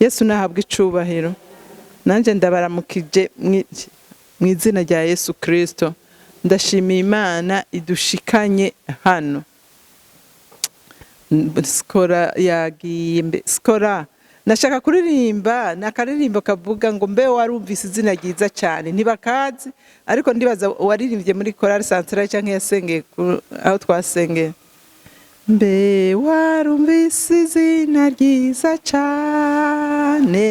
Yesu nahabwa icubahiro. Nanjye ndabaramukije mu izina rya Yesu Kirisito. Ndashimiye Imana idushikanye hano. Sikora yagiye mbe sikora nashaka kuririmba ni akaririmbo kavuga ngo mbe warumvise izina ryiza cyane. Ntibakazi, ariko ndibaza waririmbye muri korali santarari cyangwa yasengeye aho twasengeye. Mbe warumvise izina ryiza cyane,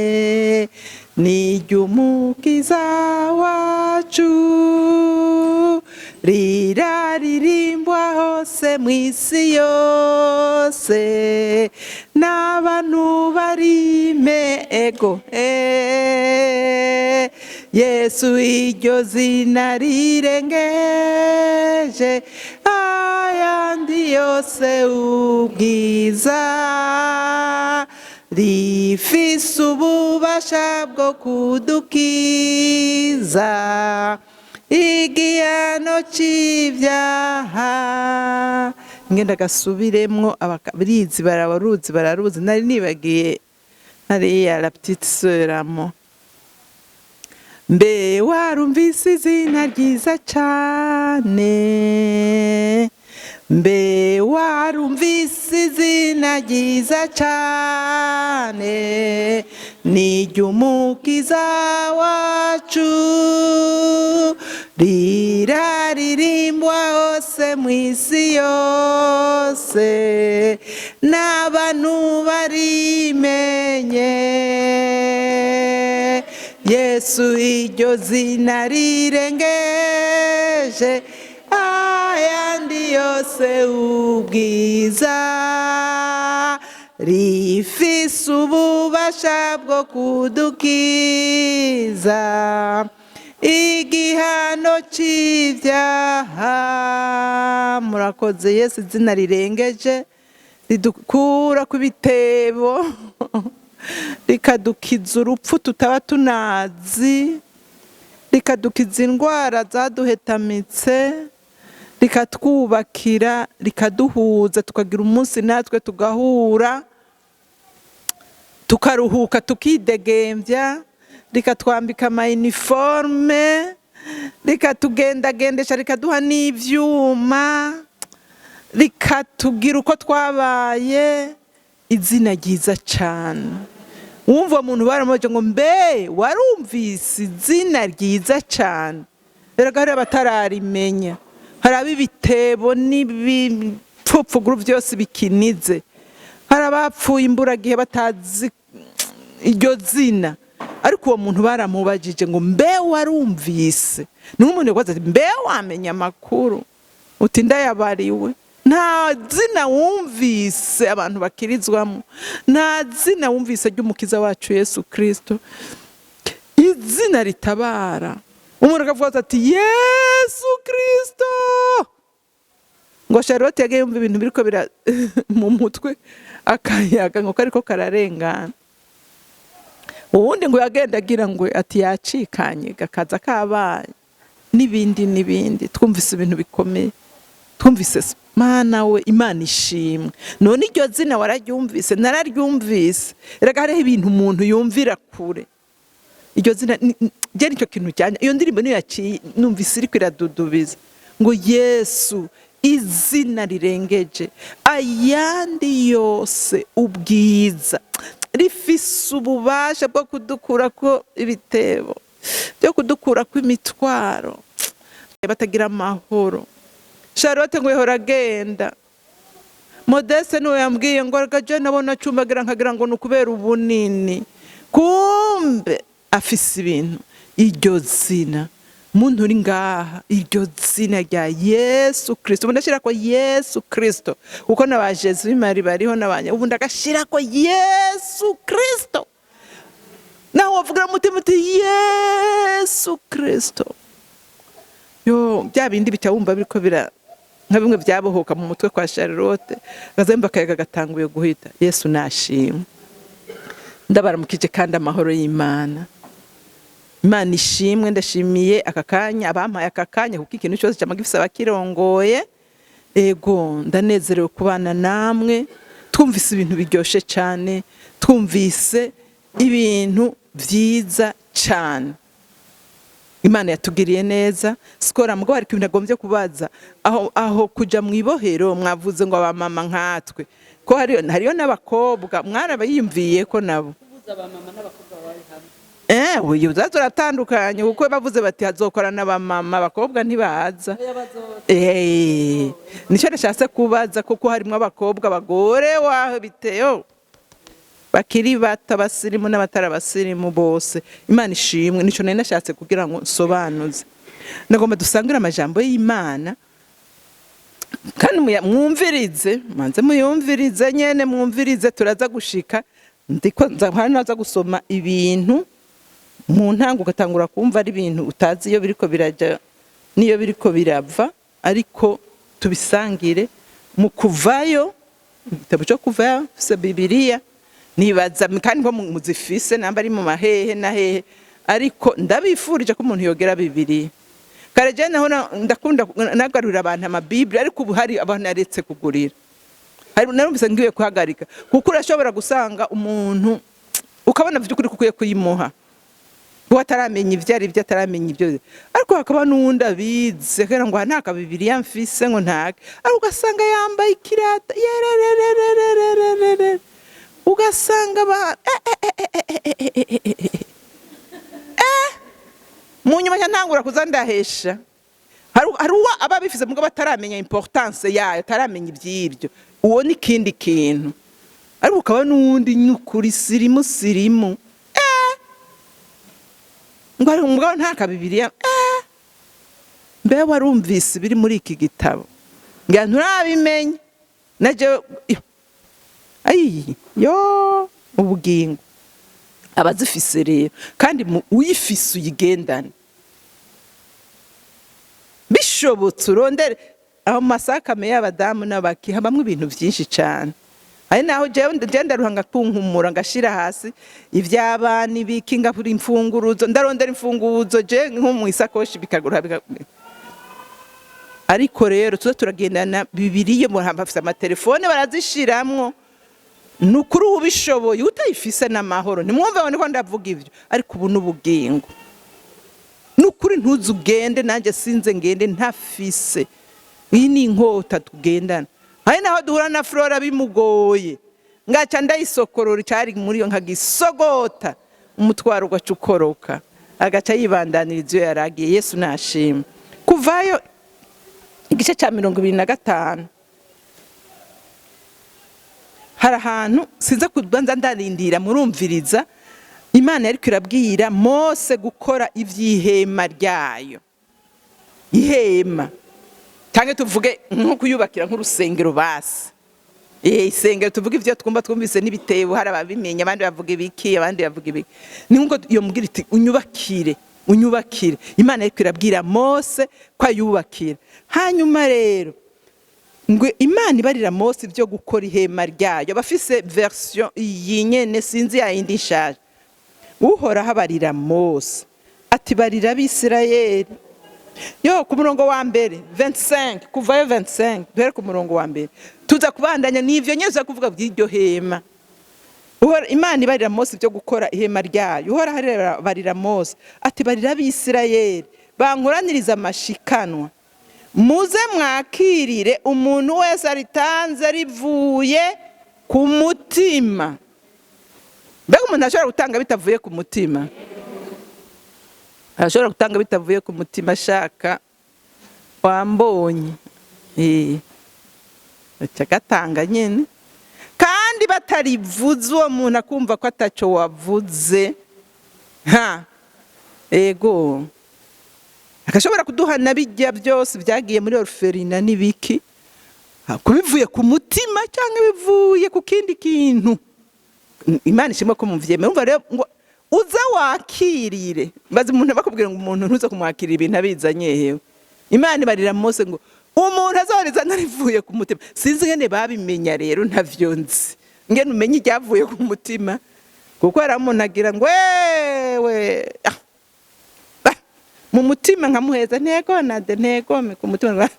ni iry'Umukiza wacu, riraririmbwa hose mu isi yose n'abantu barime ego. Yesu, iryo zina rirengeje ayandi yose ubwiza, rifise ububasha bwo kudukiza igihano c'ibyaha. Ngenda gasubiremwo, abarizi barabaruzi, bararuzi. Nari nibagiye hariya la petite sœur amo. Mbe warumvise izina ryiza cane, mbe warumvise izina ryiza cane, ni iry'Umukiza wacu, riraririmbwa hose mu isi yose n'abantu barimenye. Yesu, iryo zina rirengeje ayandi yose ubwiza, rifise ububasha bwo kudukiza igihano c'ivyaha. Murakoze. Yesu, izina rirengeje, ridukura ku bitebo, rikadukiza urupfu tutaba tunazi, rikadukiza indwara zaduhetamitse, rikatwubakira, rikaduhuza, tukagira umunsi natwe tugahura, tukaruhuka, tukidegembya, rikatwambika ama uniforme, rikatugendagendesha, rikaduha n'ivyuma, rikatugira uko twabaye. Izina ryiza cyane. Wumva uwo muntu baramubaje ngo mbe warumvise izina ryiza cyane? Erega hari abatararimenya, hari ab'ibitebo n'ibipfupfuguru byose bikinize, hari abapfuye imburagihe batazi iryo zina. Ariko uwo muntu baramubajije ngo mbe warumvise? Ni nk'umuntu yakoze ati mbe wamenya amakuru? Uti ndayabariwe. Nta zina wumvise abantu bakirizwamo, nta zina wumvise ry'Umukiza wacu Yesu Kirisito, izina ritabara. Umuntu akavuga ati Yesu Kirisito. Ngo Charlotte yagiye yumva ibintu biriko bira mu mutwe, akayaga ngo kariko kararengana. Uwundi ngo yagenda agira ngo ati yacikanye gakaza kabaye, n'ibindi n'ibindi. Twumvise ibintu bikomeye, twumvise. Mana we, Imana ishimwe. None iryo zina wararyumvise? Nararyumvise. Erega hariho ibintu umuntu yumvira kure. Iryo zina je nicyo kintu cyanya. Iyo ndirimbo niyo yaciye numvise iriko iradudubiza ngo Yesu, izina rirengeje ayandi yose ubwiza, rifise ububasha bwo kudukurako ibitebo, byo kudukurako imitwaro, batagira amahoro. Charlotte ngo yahora agenda. Modeste niwe yambwiye ngo reka je nabona acumbagira, nkagira ngo ni ukubera ubunini, kumbe afise ibintu. Iryo zina, muntu uri ngaha, iryo zina rya Yesu Kristo. Ubu ndashira ko Yesu Kristo, kuko n'aba Jesu Mari bariho n'abanya. Ubu ndagashira ko Yesu Kristo. Naho wavugira mu mutima uti Yesu Kristo, yo bya bindi bica wumva biriko bira nka bimwe byabohoka mu mutwe kwa Charlotte, gazemba akayaga gatanguye guhita. Yesu nashimwe. Ndabaramukije kandi amahoro y'Imana. Imana ishimwe. Ndashimiye aka kanya, abampaye aka kanya, kuko ikintu cyose cyama gifise abakirongoye. Ego, ndanezerewe kubana namwe. Twumvise ibintu biryoshe cyane, twumvise Ibintu vyiza cane. Imana yatugiriye neza. Sikora mugabo hari ikintu nagombye kubaza aho kuja mu ibohero. Mwavuze ngo abamama nkatwe, ko hariyo n'abakobwa, mwarabayiyumviye ko nabo? Kubuza abamama n'abakobwa bari hamwe. Uyu uzaza uratandukanye, kuko bavuze bati hazokora n'abamama, abakobwa ntibaza. Oya, bazoza. Nicyo nashatse kubaza, kuko harimo abakobwa bagore waho biteyo bakiri bato, abasirimu n'abatari abasirimu bose. Imana ishimwe. Nicyo nari nashatse kugira ngo nsobanuze. Nagomba dusangire amajambo y'Imana kandi mwumvirize, manze muyumvirize nyene, mwumvirize. Turaza gushika ndiko hano naza gusoma ibintu mu ntango, ugatangura kumva ari ibintu utazi iyo biriko biraja n'iyo biriko birava, ariko tubisangire mu Kuvayo, igitabo cyo Kuvayo. Se Bibiliya nibaza kandi ko muzifise, namba ari mu mahehe na hehe, ariko ndabifurije ko umuntu yogera Bibiliya. Kare je naho ndakunda nagarurira abantu amabiblia, ariko ubu hari abantu naretse kugurira, hari narumvise ngiye kuhagarika, kuko urashobora gusanga umuntu ukabona by'ukuri ko ukwiye kuyimuha kuko ataramenya ibyo ari byo, ataramenya ibyo, ariko hakaba n'uwundi abizi akabwira ngo nta kabibiriya mfise, ngo ntake, ariko ugasanga yambaye ikirata yererererererere, ugasanga ba mu nyuma nca ntangura kuza ndahesha. Hari uwo aba abifise mugabo ataramenya importance yayo, ataramenya iby'ibyo, uwo ni ikindi kintu, ariko ukaba n'uwundi nyukuri sirimu sirimu ngo ari umugabo nta kabibiriya, mbe warumvise ibiri muri iki gitabo? Ngira nturabimenya naje. Ayi yo, ubugingo abazifise rero, kandi uyifise uyigendane, bishobotse urondere aho mu masakame y'abadamu n'abaki, habamwo ibintu byinshi cyane. Hari naho jewe ndaruha ngakunkumura, ngashira hasi ivy'abana, ibiki, ngabura imfunguruzo, ndarondera imfunguruzo je nko mu isakoshi bikagura ariko rero tuza turagendana Bibiliya. Bafise amatelefone barazishiramwo. Ni ukuri ubishoboye, utayifise n'amahoro. Ntimwumve ngo niko ndavuga ibyo, ariko ubu n'ubugingo ni ukuri ntuze ugende, nanjye sinze ngende ntafise. Iyi ni inkota tugendana. Hari naho duhura na Flora bimugoye, ngaca ndayisokorora icyari muri yo, nkagisogota, umutwaro ugaca ukoroka, agaca yibandaniriza iyo yaragiye. Yesu nashima. Kuvayo igice cya 25, hari ahantu sinza kubanza ndarindira murumviriza. Imana yariko irabwira Mose gukora ivy'ihema ryayo, ihema cyangwa tuvuge nko kuyubakira nk'urusengero basi. Isengero tuvuge ivyo twumva, twumvise n'ibitebo, hari ababimenya, abandi bavuga ibiki, abandi bavuga ibiki. Ni nkuko iyo mubwira iti unyubakire, unyubakire. Imana yariko irabwira Mose ko ayubakira. Hanyuma rero ngo Imana ibarira Mose ibyo gukora ihema ryayo. Abafise version iyi nyene, sinzi ya yindi nshaje. Uhoraho abarira Mose ati barira Abisirayeli. Yo, ku murongo wa mbere, 25, Kuvayo 25, duhere ku murongo wa mbere, tuza kubandanya n'ivyo nyene, tuza kuvuga by'iryo hema. Imana ibarira Mose ibyo gukora ihema ryayo. Uhoraho barira Mose ati barira Abisirayeli bankoraniriza amashikanwa, muze mwakirire umuntu wese aritanze rivuye ku mutima. Mbega umuntu ashobora gutanga bitavuye ku mutima? Arashobora gutanga bitavuye ku mutima, ashaka wambonye. Aca agatanga nyene, kandi batarivuze, uwo muntu akumva ko ataco wavuze. Ha, ego, agashobora kuduhana bijya byose byagiye muri orphelinat n'ibiki. Kubivuye ku mutima cyangwa bivuye ku kindi kintu, Imana ishimwe ko muvyemera. Umva rero ngo uze wakirire, maze umuntu bakubwira ngo umuntu ntuze kumwakirira ibintu abizanye. Hewe, Imana ibarira Mose ngo umuntu azoriza narivuye ku mutima. Sinzi ngene babimenya rero, ntavyo nzi ngene umenye iryavuye ku mutima, kuko hari umuntu agira ngo wewe mu mutima nkamuheza ntego nade ntegome ku mutima.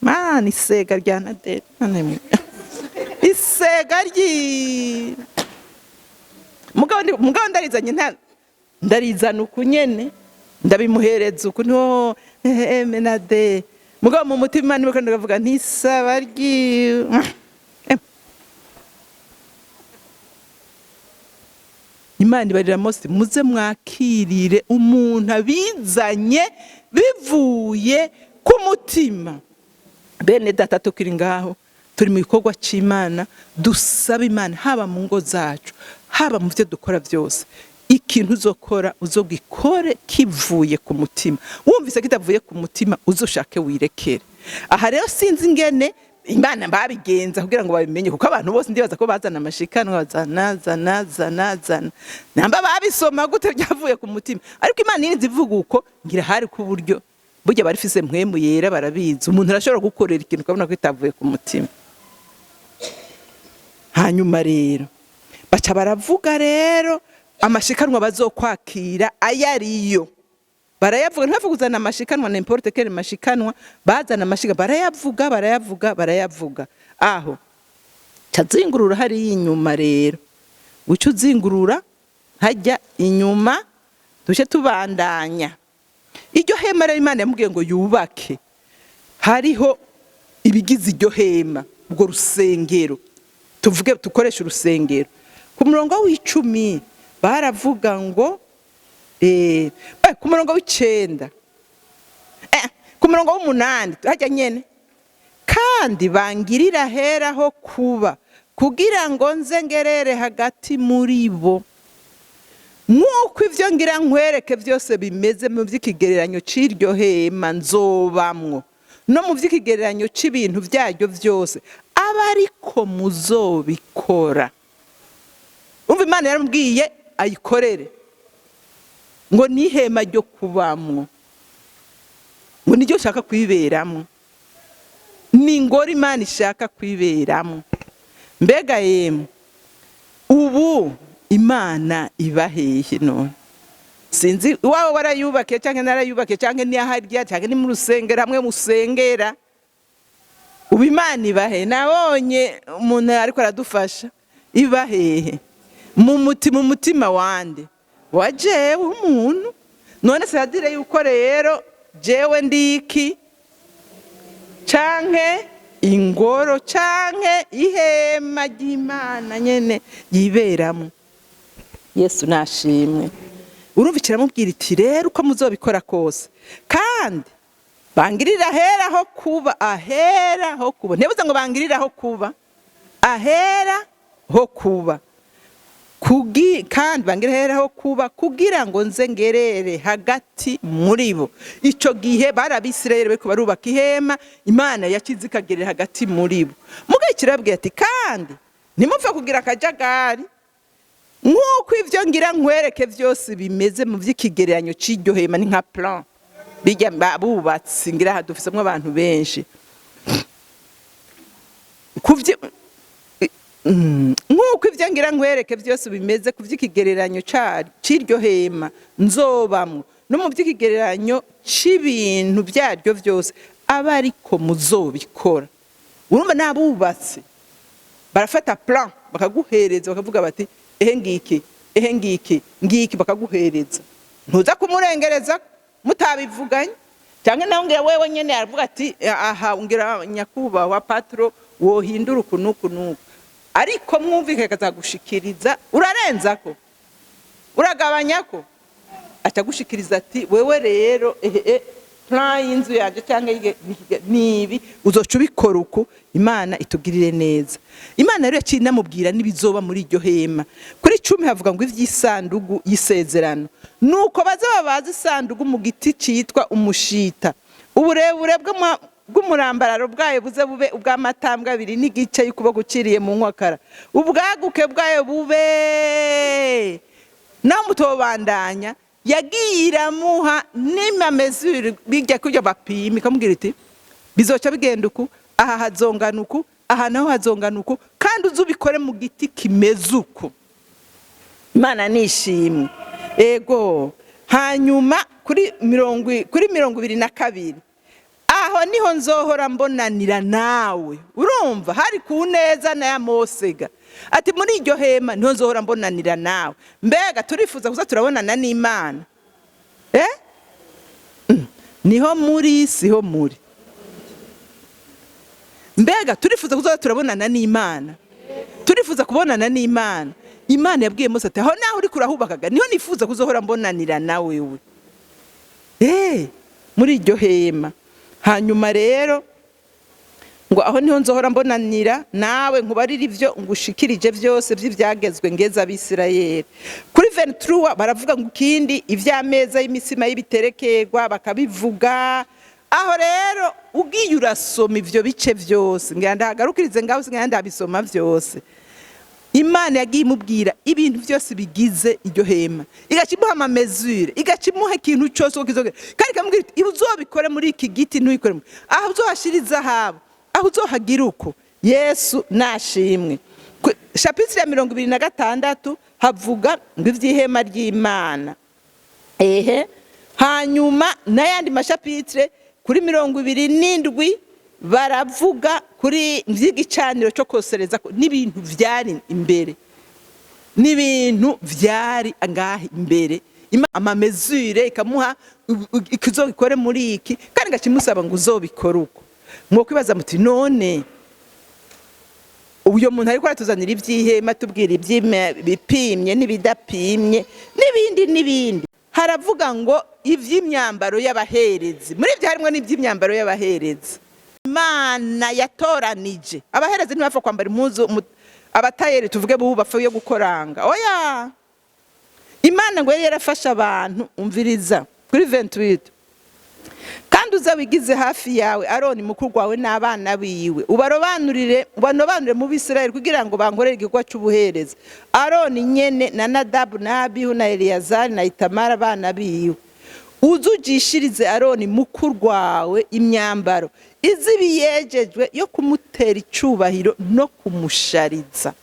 Mana, isega rya Naderi, isega ryi. Mugabo ndarizanye, nta ndarizana uku nyene, ndabimuhereza uku, niho menade. Mugabo mu mutima niwe kandi ndavuga ntisaba ryiwe. Imana ibarira Mose: muze mwakirire umuntu abizanye bivuye ku mutima. Bene data, tukiri ngaho, turi mu gikorwa cy'Imana, dusaba Imana, haba mu ngo zacu, haba mu byo dukora byose, ikintu uzokora uzogikore kivuye ku mutima. Wumvise kitavuye ku mutima, uzoshake wirekere. Aha rero sinzi ingene Imana babigenza kugira ngo babimenye, kuko abantu bose ndibaza ko bazana amashikanwa, zana zana zana zana, namba babisoma gute byavuye ku mutima. Ariko Imana irinze ivuga uko, ngira hari ku buryo burya barifise mpwemu yera, barabizi. Umuntu arashobora gukorera ikintu ukabona ko itavuye ku mutima. Hanyuma rero baca baravuga rero amashikanwa bazokwakira ayo ariyo, barayavuga. Ntibavuga uzana amashikanwa n'importe quel mashikanwa, bazana amashiga, barayavuga, barayavuga, barayavuga. Aho cazingurura hariya inyuma rero, uca uzingurura hajya inyuma, duce tubandanya. Iryo hema rero Imana yamubwiye ngo yubake, hariho ibigize iryo hema, ubwo rusengero, tuvuge tukoreshe urusengero. Ku murongo w'10 baravuga ngo ku murongo w'9, ku murongo w'8 hajya nyene: kandi bangirira ahera ho kuba, kugira ngo nze ngerere hagati muri bo, nk'uko ivyo ngira nkwereke byose bimeze mu by'ikigereranyo c'iryo hema nzobamwo, no mu by'ikigereranyo c'ibintu byaryo byose, aba ariko muzobikora. Umva, Imana yaramubwiye ayikorere ngo ni ihema ryo kubamwo, ngo niryo ushaka kwiberamwo, ni ingoro Imana ishaka kwiberamwo. Mbega yemwe, ubu Imana iba hehe none? Sinzi iwawe warayubakiye cyangwa narayubakiye, cyangwa ni aharya, cyangwa ni mu rusengero hamwe musengera. Ubu Imana iba hehe? Nabonye umuntu ariko aradufasha. Iba hehe? Mu mutima. Umutima wande? Wa jewe umuntu. None sadire yuko rero jewe ndiki canke ingoro canke ihema ry'Imana nyene yiberamo. Yesu nashimwe. Urumva, kiramubwira iti rero uko muzobikora kose, kandi bangirira ahera ho kuba, ahera ho kuba. Ntibuze ngo bangirira aho kuba, ahera ho kuba. Kandi bangirira ahera ho kuba kugira ngo nze ngerere hagati muri bo. Ico gihe bari Abisirayeli bariko barubaka ihema, Imana yakize ikagerera hagati muri bo. Mugabo kirabwira ati kandi ntimupfe kugira akajagari, nk'uko ivyo ngira nkwereke byose bimeze mu by'ikigereranyo c'iryo hema. Ni nka plan bijya bubatsi, ngira aha dufisemwo abantu benshi. Nk'uko ivyo ngira nkwereke byose bimeze ku by'ikigereranyo c'iryo hema nzobamwo, no mu by'ikigereranyo c'ibintu byaryo byose, aba ariko muzobikora. Urumva, n'abubatsi barafata plan bakaguhereza, bakavuga bati ehe ngiki, ehe ngiki, ngiki, bakaguhereza. Ntuza kumurengereza mutabivuganye, cyangwa nawe ngira wewe nyene aravuga ati aha ngira nyakubahwa patron wohindura uku n'uku n'uku, ariko mwumvike akazagushikiriza. Urarenzako, uragabanyako, acagushikiriza ati wewe rero ehe plan y'inzu yanje cyangwa nibi, uzoca ubikora uku. Imana itugirire neza. Imana rero yaciye inamubwira n'ibizoba muri iryo hema. Kuri 10 havuga ngo ivy'isandugu y'isezerano: nuko baza babaza isandugu mu giti citwa umushita, uburebure bw'umurambararo bwayo buze bube ubw'amatambwe 2.5 y'ukuboko uciriye mu nkokara, ubwaguke bwayo bube naho mutobandanya. Yagiye iramuha n'ama mesures, bijya kurya bapima, ikamubwira iti bizoca bigenda uku, aha hazongana uku, aha naho hazongana uku, kandi uze ubikore mu giti kimeze uku. Imana nishimwe. Ego, hanyuma kuri 22, Aho niho nzohora mbonanira nawe. Urumva hari ku neza na ya Mosega, ati muri iryo hema niho nzohora mbonanira nawe. Mbega turifuza kuza turabonana n'Imana? Niho muri, siho muri. Mbega turifuza kuza turabonana n'Imana? Turifuza kubonana n'Imana. Imana yabwiye Mose ati: "Aho naho uri kurahubakaga niho nifuza kuzohora mbonanira nawewe muri iryo hema." Hanyuma rero ngo: "Aho niho nzohora mbonanira nawe, nkubarira ibyo ngushikirije byose by'ibyagezwe ngeza Abisirayeli." Kuri 23 baravuga ngo ikindi, iby'ameza y'imitsima y'ibiterekerwa bakabivuga. Aho rero ugiye urasoma ibyo bice byose, ngira ndahagarukirize ngaho, singira ndabisoma byose. Imana yagiye imubwira ibintu byose bigize iryo hema, igaca imuha ama mesures, igaca imuha ikintu cyose uko kizogera, kandi ikamubwira iti: "Uzobikore muri iki giti, ntuyikore aho uzohashira izahabu, aho uzohagira uko." Yesu nashimwe. Chapitre ya 26 havuga ngo iby'ihema ry'Imana. Ehe, hanyuma n'ayandi ma chapitres, kuri 27 baravuga kuri by'igicaniro cyo kosereza n'ibintu byari imbere, n'ibintu byari ngaha imbere, ama mesures ikamuha, ikizobikore muri iki, kandi ngakimusaba ngo uzobikore uko. Mwokwibaza muti: "None uyo muntu ariko aratuzanira iby'ihema, tubwira ibipimye n'ibidapimye n'ibindi n'ibindi?" Haravuga ngo iby'imyambaro y'abaherezi. Muri ibyo harimo n'iby'imyambaro y'abaherezi. Imana yatoranije abaherezi, ntibapfa kwambara impuzu abatayeri tuvuge bubu bapfa yo gukoranga. Oya, Imana ngo yari yarafashe abantu. Umviriza kuri 28: "Kandi uza wigize hafi yawe Aroni mukuru wawe n'abana biwe, ubarobanurire, ubanobanure mu Bisirayeli kugira ngo bankorere igikorwa cy'ubuherezi, Aroni nyene na Nadabu na Abihu na Eleyazari na Itamara abana biwe. Uze ujishirize Aroni mukuru wawe imyambaro izibi yejejwe yo kumutera icubahiro no kumushariza."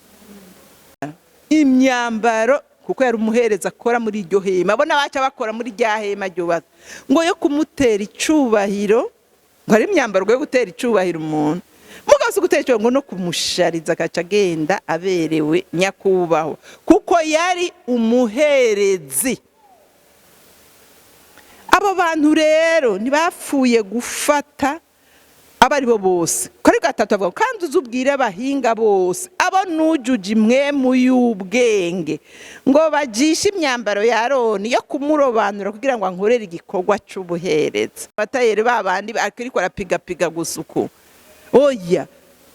Imyambaro, kuko yari umuhereza akora muri iryo hema, abona baca bakora muri rya hema ryubatse, ngo yo kumutera icubahiro, ngo ari imyambaro yo gutera icubahiro umuntu, mugabo si gutera icubahiro, ngo no kumushariza, agaca agenda aberewe nyakubahwa, kuko yari umuherezi. Abo bantu rero ntibapfuye gufata abo ari bo bose. Kuri gatatu avuga: "Kandi uzi ubwire abahinga bose, abo nujuje impwemu y'ubwenge, ngo bajishe imyambaro ya Aroni yo kumurobanura kugira ngo ankorere igikorwa c'ubuherezi." Abatayeri ba bandi akiriko arapigapiga gusa uku, oya.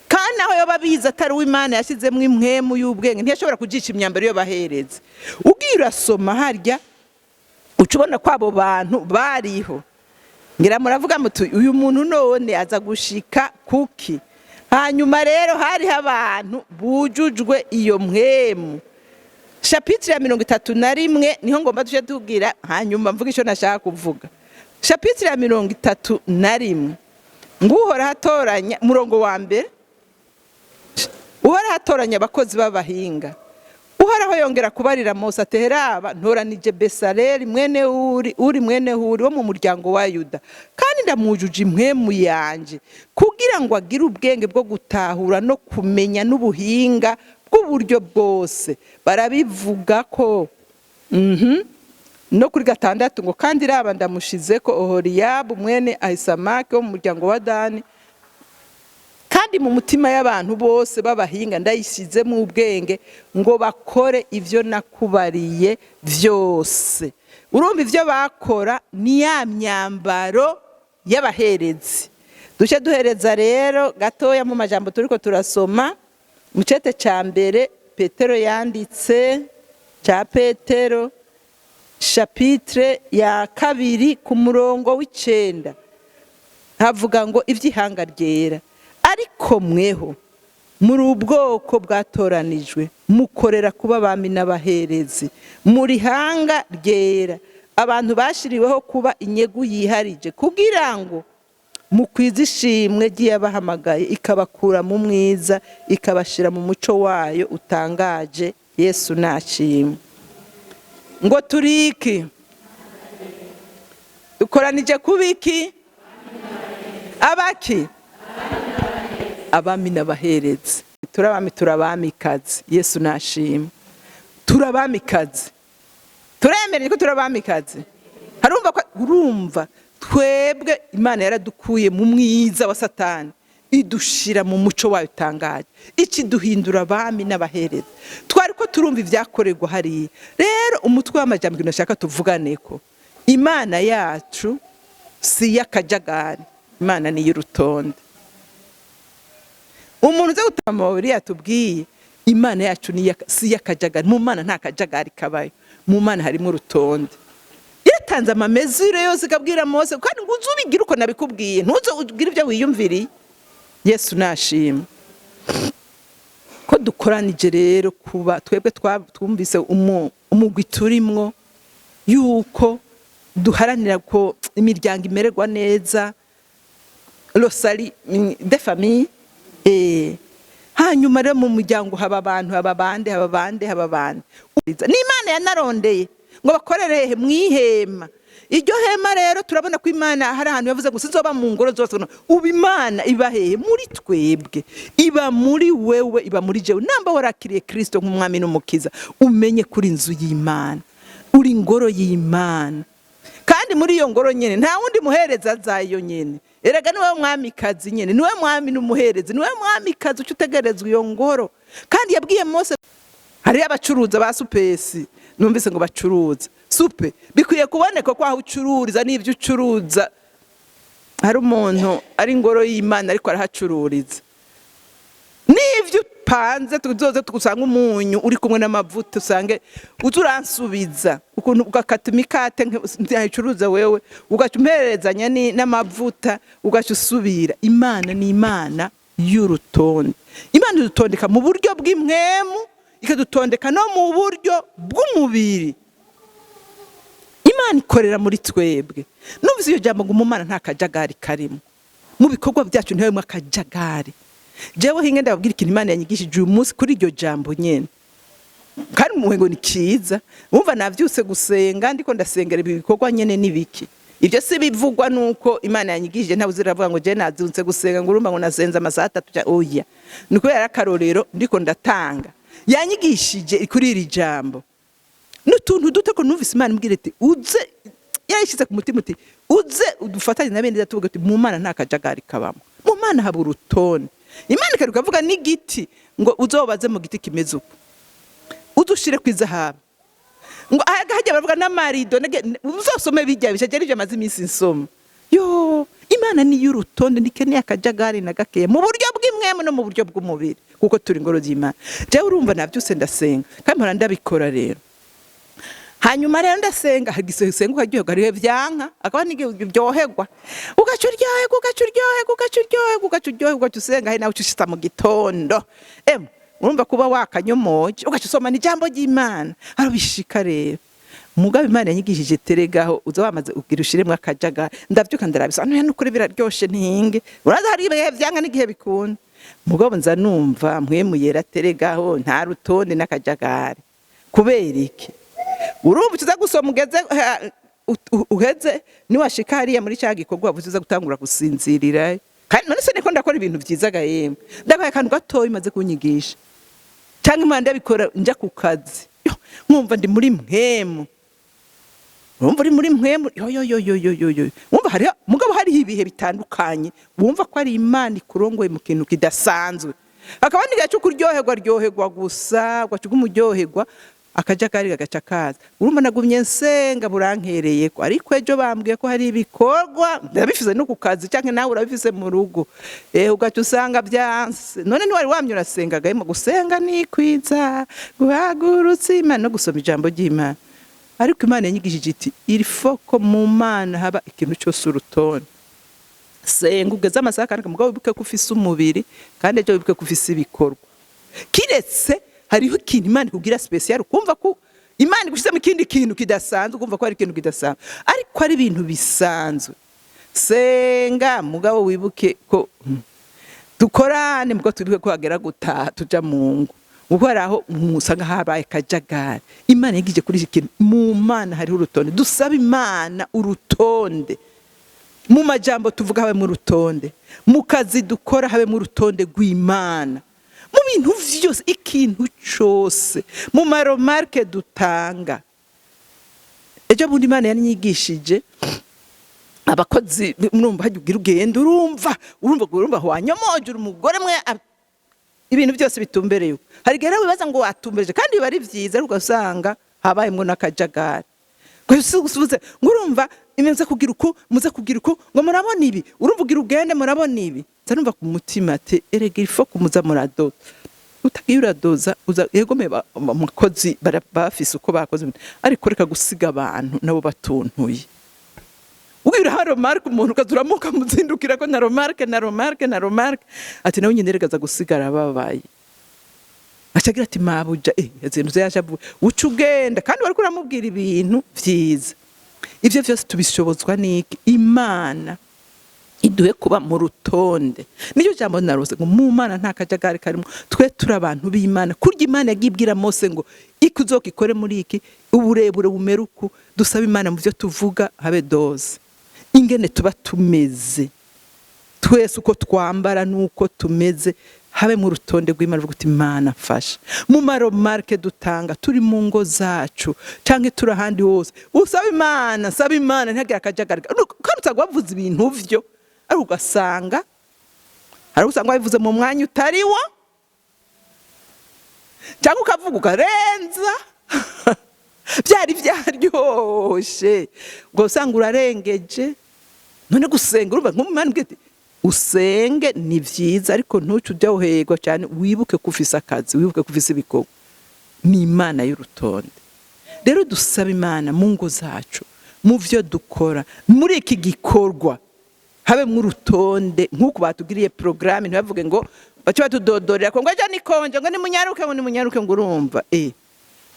Kandi aho yoba abizi atari uw'Imana yashyizemo impwemu y'ubwenge, ntiyashobora kujisha imyambaro y'abaherezi. Ugiye urasoma harya, uca ubona ko abo bantu bariho. Ngira muravuga muti: "Uyu muntu none aza gushika kuki?" Hanyuma rero hariho abantu bujujwe iyo mpwemu. Chapitre ya 31 niho ngomba tuje tubwira, hanyuma mvuga icyo nashaka kuvuga. Chapitre ya 31 ngo: "Uhoraho atoranya", murongo wa mbere, "Uhoraho atoranya abakozi b'abahinga. Uhoraho yongera kubarira Mose ati: Heraba, ntoranije Besaleli mwene Uri, Uri mwene Huri, wo mu muryango wa Yuda, kandi ndamwujuje impwemu yanje kugira ngo agire ubwenge bwo gutahura no kumenya n'ubuhinga bw'uburyo bwose." Barabivuga ko no kuri gatandatu ngo: "Kandi raba, ndamushize ko Oholiyabu mwene Ahisamaki wo mu muryango wa Dani, kandi mu mutima y'abantu bose b'abahinga ndayishyizemo ubwenge ngo bakore ibyo nakubariye byose." Urumva ibyo bakora ni ya myambaro y'abaherezi. Duce duhereza rero gatoya mu majambo turiko turasoma mu cete ca mbere Petero yanditse, ca Petero, chapitre ya 2 ku murongo w'9, havuga ngo iby'ihanga ryera: "Ariko mweho muri ubwoko bwatoranijwe, mukorera kuba abami n'abaherezi, muri hanga ryera, abantu bashiriweho kuba inyegu yiharije, kugira ngo mukwize ishimwe ry'iyabahamagaye ikabakura mu mwiza ikabashyira mu muco wayo utangaje." Yesu nashimwe. Ngo turiki dukoranije kuba iki? Abaki? Abami n'abaherezi. Turabami, turabamikazi. Yesu nashima. Turabamikazi, turemereye ko turabamikazi. Harumva ko urumva twebwe Imana yaradukuye mu mwiza wa Satani, idushira mu muco wayo utangaje, ikiduhindura abami n'abahereza. Twari ko turumva ibyakorerwa hariya. Rero umutwe w'amajyambere nashaka tuvugane ko Imana yacu si iy'akajagari, Imana ni iy'urutonde. Umuntu uza gutama amabiri yatubwiye Imana yacu si iy'akajagari. Mu Mana nta kajagari kabayo, mu Mana harimo urutonde. Yatanze ama mesures yose, ikabwira Mose kandi ngo uze ubigire uko nabikubwiye, ntuze ugire ibyo wiyumviriye. Yesu nashima ko dukoranije. Rero kuba twebwe twumvise umugwi turimwo yuko duharanira ko imiryango imererwa neza, le salut de famille. Hanyuma rero mu muryango haba abantu, haba bande, haba bande, haba bande. N'Imana yanarondeye ngo bakorere hehe? Mu ihema. Iryo hema rero turabona ko Imana hari ahantu yavuze ngo sinzoba mu ngoro zose. Ubu Imana iba hehe? Muri twebwe, iba muri wewe, iba muri jewe. Namba warakiriye Kristo nk'umwami n'umukiza, umenye kuri inzu y'Imana, uri ingoro y'Imana. Kandi muri iyo ngoro nyene nta wundi muhereza azayo nyene. Erega niwe mwamikazi nyene, niwe mwami n'umuherezi, niwe mwamikazi uca utegerezwa iyo ngoro. Kandi yabwiye Mose. Hariyo abacuruza ba supesi, numvise ngo bacuruza supe. Bikwiye kuboneka ko aho ucururiza n'ibyo ucuruza hari umuntu ari ingoro y'Imana ariko arahacururiza, n'ibyo upanze tuzoze tugusanga umunyu uri kumwe n'amavuta, usange uza uransubiza ukuntu ugakata imikate ntiyayicuruza wewe, ugaca umpererezanya n'amavuta, ugaca usubira. Imana ni Imana y'urutonde. Imana idutondeka mu buryo bw'impwemu, ikadutondeka no mu buryo bw'umubiri. Imana ikorera muri twebwe. Numvise iyo jambo ngo mu Mana nta kajagari karimo, mu bikorwa byacu ntibemo akajagari. Jewe hinge ndababwira ikintu Imana yanyigishije uyu munsi kuri iryo jambo nyene, kandi umuhengo ni cyiza. Wumva navyutse gusenga, ndiko ndasengera ibi bikorwa nyene n'ibiki. Ibyo si bivugwa nuko Imana yanyigishije. Ntawe uziravuga ngo je navyutse gusenga, ngo urumva ngo nasenze amasaha 3. Oya, ni kubera akarorero ndiko ndatanga. Yanyigishije kuri iri jambo n'utuntu duto ko numvise Imana imbwira iti uze, yarayishyize ku mutima uti uze udufatanye na bene tuvuga uti mu Mana nta kajagari kabamo, mu Mana haba urutonde. Imana ikaruka ikavuga n'igiti ngo uzobaze mu giti kimeze uko, uze ushire ku izahabu. Ngo aha hajya baravuga n'amarido, uzosome bijya bishaje aribyo amaze iminsi nsoma. Yo, Imana ni y'urutonde, ntikeneye akajagari na gakeya mu buryo bw'imwemu no mu buryo bw'umubiri, kuko turi ingoro y'Imana. Jewe urumva nabyuse ndasenga, kandi mpora ndabikora. Rero hanyuma rero ndasenga, usenga ukaryoherwa, hariho vyanka, akaba n'igihe uryoherwa, ugaca uryoherwa, ugaca uryoherwa, ugaca uryoherwa, ugaca uryoherwa, ugaca usenga. Hari nawe uca ushitsa mu gitondo, emwe urumva kuba wakanyomoje, ugaca usoma n'ijambo ry'Imana, arabishika. Rero mugabo Imana yanyigishije teregaho uza wamaze ubwira ushiremwo akajagari. Ndavyuka ndarabisa ntuya, nukuri biraryoshe. Ntinge uraza, hari ibihe vyanka n'igihe bikunda. Mugabo nza numva mpwemu yera teregaho nta rutonde n'akajagari. Kubera iki? Urumva uza gusoma ugeze uheze, niwashika hariya muri cya gikorwa wavuze, uza gutangura gusinzirira. Kandi none se niko ndakora ibintu vyiza ga? Yemwe, ndabaye akantu gatoya imaze kunyigisha, cyangwa Imana ndabikora njya ku kazi. Yo, nkumva ndi muri mpwemu. Wumva uri muri mpwemu, yo yo yo yo yo yo yo. Wumva hariho, mugabo hariho ibihe bitandukanye wumva ko ari Imana ikurongoye mu kintu kidasanzwe, hakaba n'igihe cyo kuryoherwa, ryoherwa gusa, ugaca umuryoherwa, akajagari gagaca kaza. Urumva nagumye nsenga burankereye ko, ariko ejo bambwiye ko hari ibikorwa ndabifise no ku kazi, cyangwa nawe urabifise mu rugo, ugaca usanga byanse. None ntiwari wamye urasengaga? Yemwe, gusenga ni kwiza, guhagurutsa Imana no gusoma ijambo ry'Imana. Ariko Imana yanyigishije iti il faut ko mu Mana haba ikintu cyose urutonde. Senga ugeze amasaha, kandi mugabo wibuke ko ufise umubiri, kandi ejo wibuke ko ufise ibikorwa. Kiretse hariho ikintu Imana ikubwira spécial, ukumva ko Imana igushyizemo ikindi kintu kidasanzwe, ukumva ko hari ikintu kidasanzwe. Ariko ari ibintu bisanzwe, senga mugabo wibuke ko dukorane, mugabo twibuke ko hagera gutaha tuja mu ngo, kuko hari aho usanga habaye akajagari. Imana yigije kuri iki kintu, mu Mana hariho urutonde. Dusaba Imana urutonde. Mu majambo tuvuga habemo urutonde, mu kazi dukora habemo urutonde rw'Imana, mu bintu vyose, ikintu cose, mu ma remarques dutanga. Ejo bundi Imana yanyigishije abakozi. Murumva hajya ugira ugenda, urumva wanyomoje, uri umugore mwe, ibintu byose bitumbereye uko. Hari igihe rero wibaza ngo watumbereje kandi biba ari vyiza, ariko ugasanga habayemwo n'akajagari. Gusa ngo urumva muze kugira uku, muze kugira uku, ngo murabona ibi, urumva ugira ugende, murabona ibi. Nza numva ku mutima ati: "Erega il faut kumuza muradoza." Utagiye uradoza uza yegome abakozi bafise uko bakoze, ariko reka gusiga abantu nabo batuntuye. Ubwira ha remarque umuntu, ukaza uramuka muzindukira ko na remarque na remarque na remarque, ati nawe nyine reka aza gusigara babaye. Acagira ati: "Mabuja, izintu yaje avuga." Uca ugenda kandi wariko uramubwira ibintu vyiza. Ivyo vyose tubishobozwa n'iki? Imana iduhe kuba mu rutonde. Niyo jambo narose ngo mu Mana nta kajagari karimo. Twe turi abantu b'Imana. Kurya Imana yagiye ibwira Mose ngo iki uzokikore muri iki, uburebure bumere uku. Dusaba Imana mu byo tuvuga habe dose, ingene tuba tumeze twese, uko twambara n'uko tumeze, habe mu rutonde rw'Imana. Uvuga uti: "Imana mfasha." Mu ma remarques dutanga turi mu ngo zacu canke turi ahandi hose, usaba Imana, saba Imana ntihagire akajagari. Kandi usanga wavuze ibintu vyo, ariko ugasanga hari usanga wabivuze mu mwanya utari wo, cyangwa ukavuga ukarenza, byari byaryoshe, ubwo usanga urarengeje. None gusenga, urumva nk'umwana ubwira ati: "Usenge ni vyiza, ariko ntuce ujya uhegwa cyane, wibuke ko ufise akazi, wibuke ko ufise ibikorwa." Ni Imana y'urutonde. Rero dusaba Imana mu ngo zacu, mu vyo dukora, muri iki gikorwa habemwo urutonde nk'uko batugiriye porogaramu. Ntibavuge ngo bace batudodorera ko ngo ejo nikonje, ngo nimunyaruke, ngo nimunyaruke, ngo urumva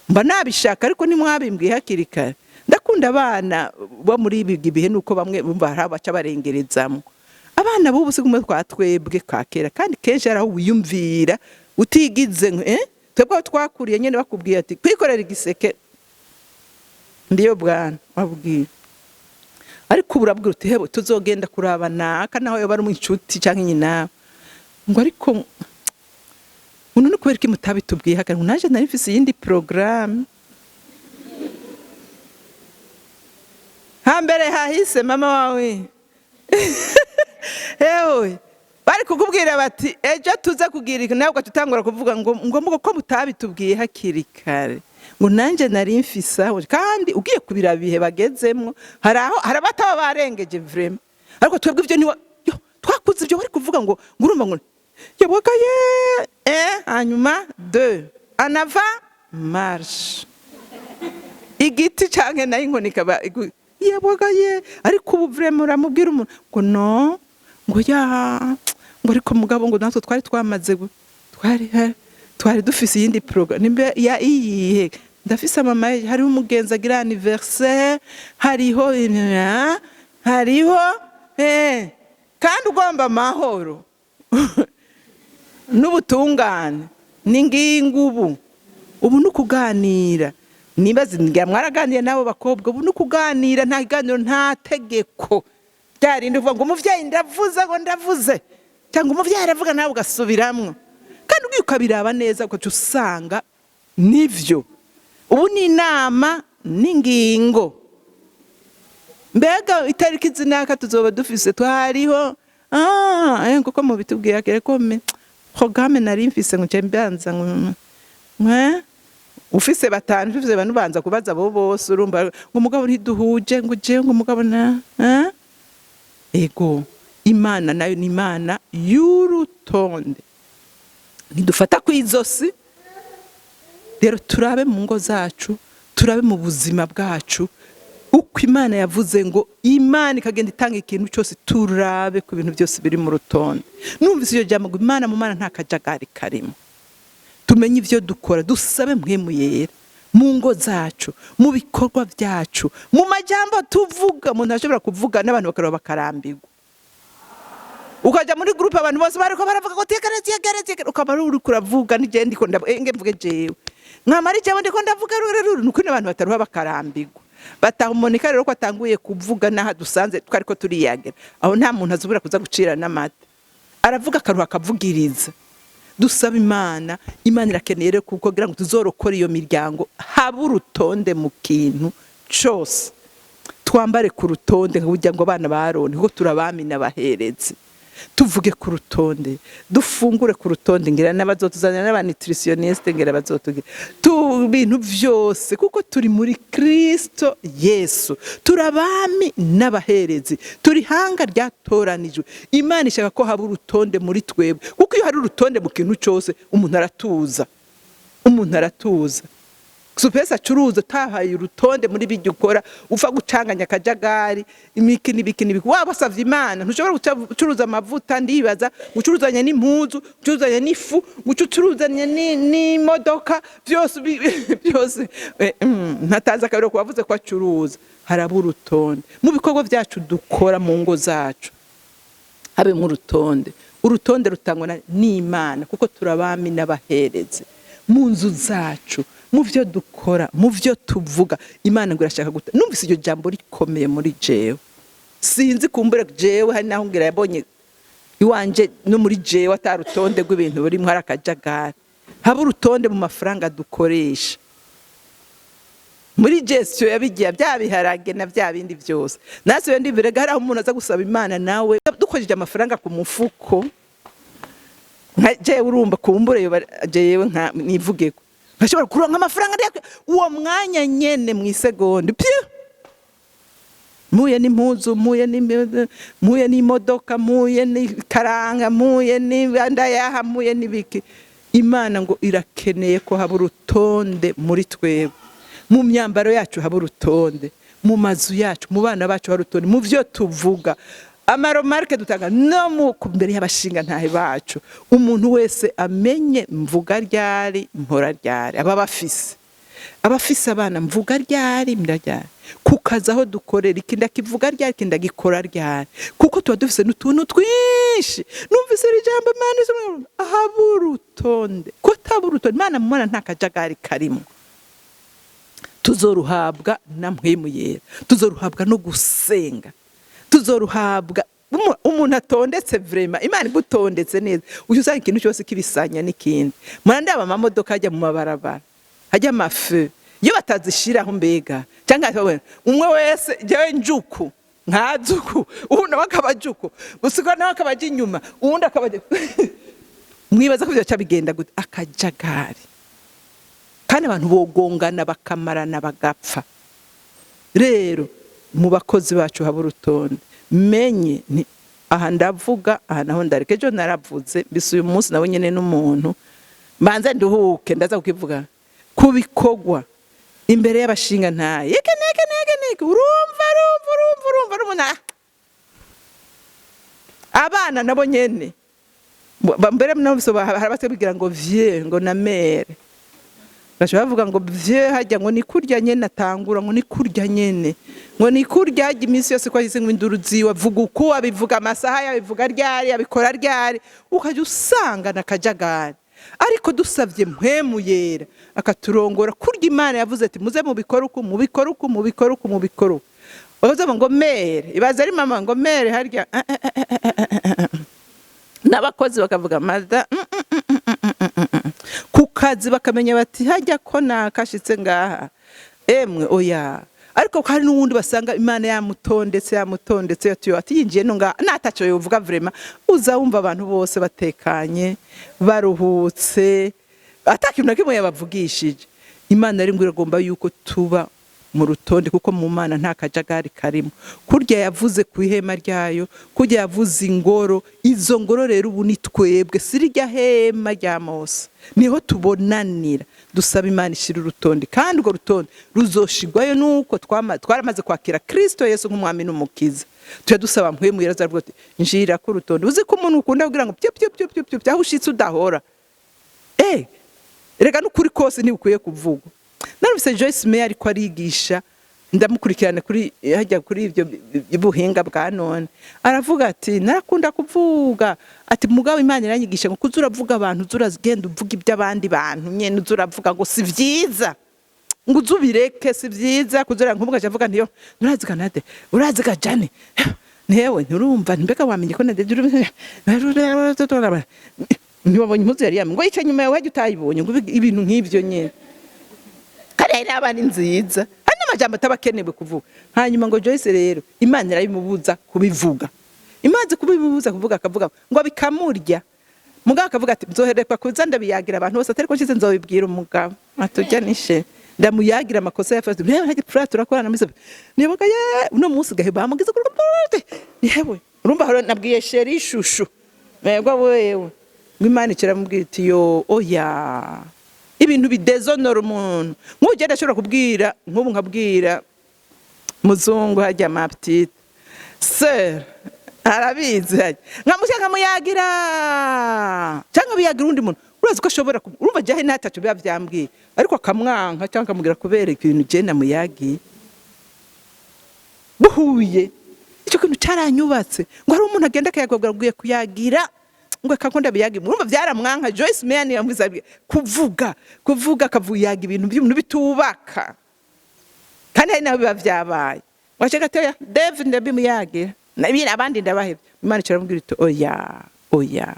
mba nabishaka, ariko ntimwabimbwiye hakiri kare. Ndakunda abana bo muri ibi bihe, nuko bamwe bumva hari abaca barengerezamo. Abana b'ubu si kumwe twa twebwe ka kera, kandi kenshi hari aho wiyumvira utigize twebwe aho twakuriye nyene bakubwiye ati kwikorera igiseke, ndiyo bwana wabwira. Ariko ubu urabwira uti: "Hewe, tuzogenda kuraba naka," naho yoba ari inshuti canke nyina, ngo: "Ariko uno ni kubera iki mutabitubwiye hakare?" Ngo: "Naje nari mfise iyindi porogaramu." Hambere hahise mama wawe, hewe, bari kukubwira bati: "Ejo tuze kugira iki," nawe ugaca utangura kuvuga ngo ko mutabitubwiye hakiri kare, ngo nanjye nari mfise aho. Kandi ugiye kubira bihe bagezemwo, hari aho hari abataba barengeje vraiment, ariko twebwe ivyo ntiwa yo twakuze ibyo bari kuvuga ngo urumva ngo yaboga ye hanyuma deux en avant marche, igiti canke nayo inkoni ikaba yaboga ye. Ariko ubu vraiment uramubwira umuntu ngo no ngo ya ngo ariko mugabo ngo natwe twari twamaze twari dufise iyindi programme, nimba ya iyihe, ndafise mama, hariho umugenzi agira anniversaire, hariho kandi ugomba amahoro n'ubutungane ni ngingo. Ubu ni ukuganira. Niba ngira mwaraganiye n'abo bakobwa, ubu ni ukuganira, nta kiganiro, nta tegeko ryarindi uvuga ngo umuvyeyi ndavuze, ngo ndavuze, cyangwa umuvyeyi aravuga nawe ugasubiramwo. Kandi ugiye ukabiraba neza, ugaca usanga nivyo. Ubu ni inama n'ingingo. Mbega itariki zinaka tuzoba dufise twariho kuko mubitubwiye kare ko me programme nari mfise, ngo nce mbanza ngo ufise batanu, ufise bane, ubanza kubaza abo bose. Urumva ngo mugabo ntiduhuje, ngo jewe ngo mugabo na ego. Imana nayo ni Imana y'urutonde, ntidufata ku izosi. Rero turabe mu ngo zacu, turabe mu buzima bwacu uko Imana yavuze ngo Imana ikagenda itanga ikintu cyose, turabe ku bintu byose biri mu rutonde. Numvise iyo jambo ngo Imana, mu Mana nta kajagari karimo. Tumenye ibyo dukora, dusabe Mpwemu Yera mu ngo zacu, mu bikorwa byacu, mu majambo tuvuga. Umuntu ashobora kuvuga n'abantu bakareba bakarambirwa. Ukajya muri groupe, abantu bose bariko baravuga ngo tegere tegere tegere, ukaba uri kuravuga nije ndiko nge mvuge jewe, mwamara jewe ndiko ndavuga rure rure, nuko n'abantu bataruha bakarambirwa. Bataha Monika rero ko atanguye kuvuga n'aha dusanze twariko turiyagira, aho nta muntu azubura kuza gucira n'amata, aravuga akaruha akavugiriza. Dusaba Imana. Imana irakeneye rero kuko kugira ngo tuzorokore iyo miryango, habe urutonde mu kintu cose, twambare ku rutonde kugira ngo abana ba Aroni, kuko turabami n'abaherezi, tuvuge ku rutonde, dufungure ku rutonde. Ngira n'abazotuzanira n'aba nutritionniste, ngira bazotugira tu bintu vyose, kuko turi muri Kristo Yesu, turabami n'abaherezi, turi hanga ryatoranijwe. Imana ishaka ko haba urutonde muri twebwe, kuko iyo hari urutonde mu kintu cose, umuntu aratuza, umuntu aratuza. Supesi acuruza utahaye urutonde muri bijya ukora, upfa gucanganya akajagari, imiki n'ibiki n'ibiki. Waba wasavye Imana, ntushobora gucuruza amavuta, ndibaza gucuruzanya n'impuzu, gucuruzanya n'ifu, gucuruzanya n'imodoka, byose byose. Ntatanze akarero ku bavuze ko acuruza. Haraba urutonde mu bikorwa byacu dukora, mu ngo zacu habemwo urutonde. Urutonde rutangwa n'Imana, kuko turabami n'abaherezi. Mu nzu zacu, mu byo dukora, mu byo tuvuga, Imana ngo irashaka guta. Numvise iryo jambo rikomeye muri jewe, sinzi kumbure jewe hari naho ngira yabonye iwanje no muri jewe atarutonde rw'ibintu burimo, hari akajagari. Haba urutonde mu mafaranga dukoresha, muri gestion yabigiye bya biharage na bya bindi byose. Nasubiye ndibirega, hari aho umuntu aza gusaba Imana nawe dukojeje amafaranga ku mufuko nka jewe, urumva kumbure yoba jewe nka nivugeko nkashobora kuronka amafaranga uwo mwanya nyene mu isegonda pyu, mpuye n'impuzu, mpuye n'imodoka, mpuye n'ikaranga, mpuye n'indayaha, mpuye n'ibiki. Imana ngo irakeneye ko haba urutonde muri twebwe, mu myambaro yacu haba urutonde, mu mazu yacu, mu bana bacu haba urutonde, mu byo tuvuga, ama remarques dutanga, no mu mbere y'abashinga ntahe bacu. Umuntu wese amenye mvuga ryari, mpora ryari, aba bafise abafise abana, mvuga ryari, mira ryari, ku kazi aho dukorera, iki ndakivuga ryari, iki ndagikora ryari, kuko tuba dufise n'utuntu twinshi. Numvise iri jambo, Imana ahaba urutonde, ko ataba urutonde Imana mubona nta kajagari karimo. Tuzoruhabwa na Mpwemu Yera, tuzoruhabwa no gusenga, tuzoruhabwa umuntu atondetse. Vraiment, Imana igutondetse neza, ujya usanga ikintu cyose kibisanya n'ikindi. Murandaba amamodoka ajya mu mabarabara, hajya ama feux, iyo batazishiraho mbega cyangwa bakabona, umwe wese jewe njuku nkazuku, ubu nawe akaba ajuku, gusiga nawe akaba aja inyuma, uwundi akaba mwibaza ko byoca bigenda gute? Akajagari, kandi abantu bogongana bakamarana bagapfa. Rero mu bakozi bacu haba urutonde, menye nti aha ndavuga, aha naho ndareka. Ejo naravuze mbise, uyu munsi nawe nyene n'umuntu mbanze nduhuke, ndaza kukivuga ku bikorwa imbere y'abashinga ntaye eke neke neke neke. Urumva, urumva, urumva, urumva n'umuntu, abana nabo nyene mbere nabo hari abatubwira ngo vieux, ngo na mère, bashobora bavuga ngo vieux hajya ngo ni kurya nyene, atangura ngo ni kurya nyene, ngo ni kurya hajya iminsi yose ko ahise ngo induru ziwe, avuga uku, abivuga amasaha, yabivuga ryari, abikora ryari, ukajya usanga na kajagari. Ariko dusabye Mpwemu Yera akaturongora, kurya Imana yavuze ati muze mubikore uku, mubikore uku, mubikore uku, mubikore uku. Bakavuga ngo mère, ibaze ari mama ngo mère harya, n'abakozi bakavuga mada ku kazi, bakamenya bati hajya ko nakashitse ngaha, emwe oya. Ariko hari n'uwundi basanga Imana yamutondetse, yamutondetse, ati ati yinjiye no ngaha nataco yovuga. Vraiment, uza wumva abantu bose batekanye, baruhutse, ata kintu na kimwe yabavugishije. Imana rero ngo iragomba yuko tuba mu rutonde, kuko mu Mana nta kajagari karimo. Kurya yavuze ku ihema ryayo, kurya yavuze ingoro, izo ngoro rero ubu ni twebwe, si rirya hema rya Mose, niho tubonanira. Dusaba Imana ishyira urutonde, kandi urwo rutonde ruzoshigwayo nuko twaramaze kwakira Kristo Yesu nk'umwami n'umukiza. Tujya dusaba Mpwemu Yera, azavuga ati njira ko urutonde. Uzi ko umuntu ukunda kugira ngo pyo pyo pyo pyo pyo, aho ushitse udahora, reka n'ukuri kose ntibukwiye kuvugwa. Narumvise Joyce Meyer ariko arigisha, ndamukurikirana kuri hajya kuri ibyo buhinga bwa none, aravuga ati narakunda kuvuga, ati mugabo Imana iranyigisha ngo kuza uravuga abantu, uza uragenda uvuga iby'abandi bantu nyene, uza uravuga ngo si vyiza. Ngo uzubireke, si vyiza kuzura. Nk'ubu ngaca avuga ntiyo urazi kanade, urazi gajane, ntewe nturumva, mbega wamenye ko nade ntiwabonye impuzu yari yambaye, ngo yicaye inyuma yawe wajya utayibonye, ngo ibintu nk'ivyo nyene, kandi hari n'abandi nziza, hari n'amajambo ataba akenewe kuvuga. Hanyuma ngo Joyce rero Imana irabimubuza kubivuga, imaze kubimubuza kuvuga, akavuga ngo bikamurya. Mugabo akavuga ati: "Nzoherekwa kuza ndabiyagira abantu bose, atari ko nshize nzobibwira umugabo atujya nishe, ndamuyagira amakosa yafashe." Rero ntajya pura turakorana muri nibuka ye uno munsi gahe bamugize kuri porte yewe. Urumva haro nabwiye chéri chouchou mwebwe wewe, ngo Imana ikiramubwira iti: "Yo, oya, ibintu bidezonora umuntu nk'ubu ugenda ashobora kubwira nk'ubu nkabwira muzungu hajya, ma petite sœur arabizi, hajya nkamushyira nkamuyagira cyangwa biyagira undi muntu." Urazi ko ashobora urumva jyahe ntataco biba vyambwiye, ariko akamwanka cyangwa akamubwira kubera ikintu je namuyagiye buhuye. Icyo kintu cyaranyubatse, ngo hari umuntu agenda akayagabwa agiye kuyagira, ngo akakunda biyagira. Urumva byaramwanka. Joyce Meyer yamwiza kuvuga akavuyaga ibintu by'umuntu bitubaka, kandi hari naho biba vyabaye. Wace gatoya Dave ndabimuyagira nabira abandi ndabahebye. Imana iramubwira iti: "Oya, oya."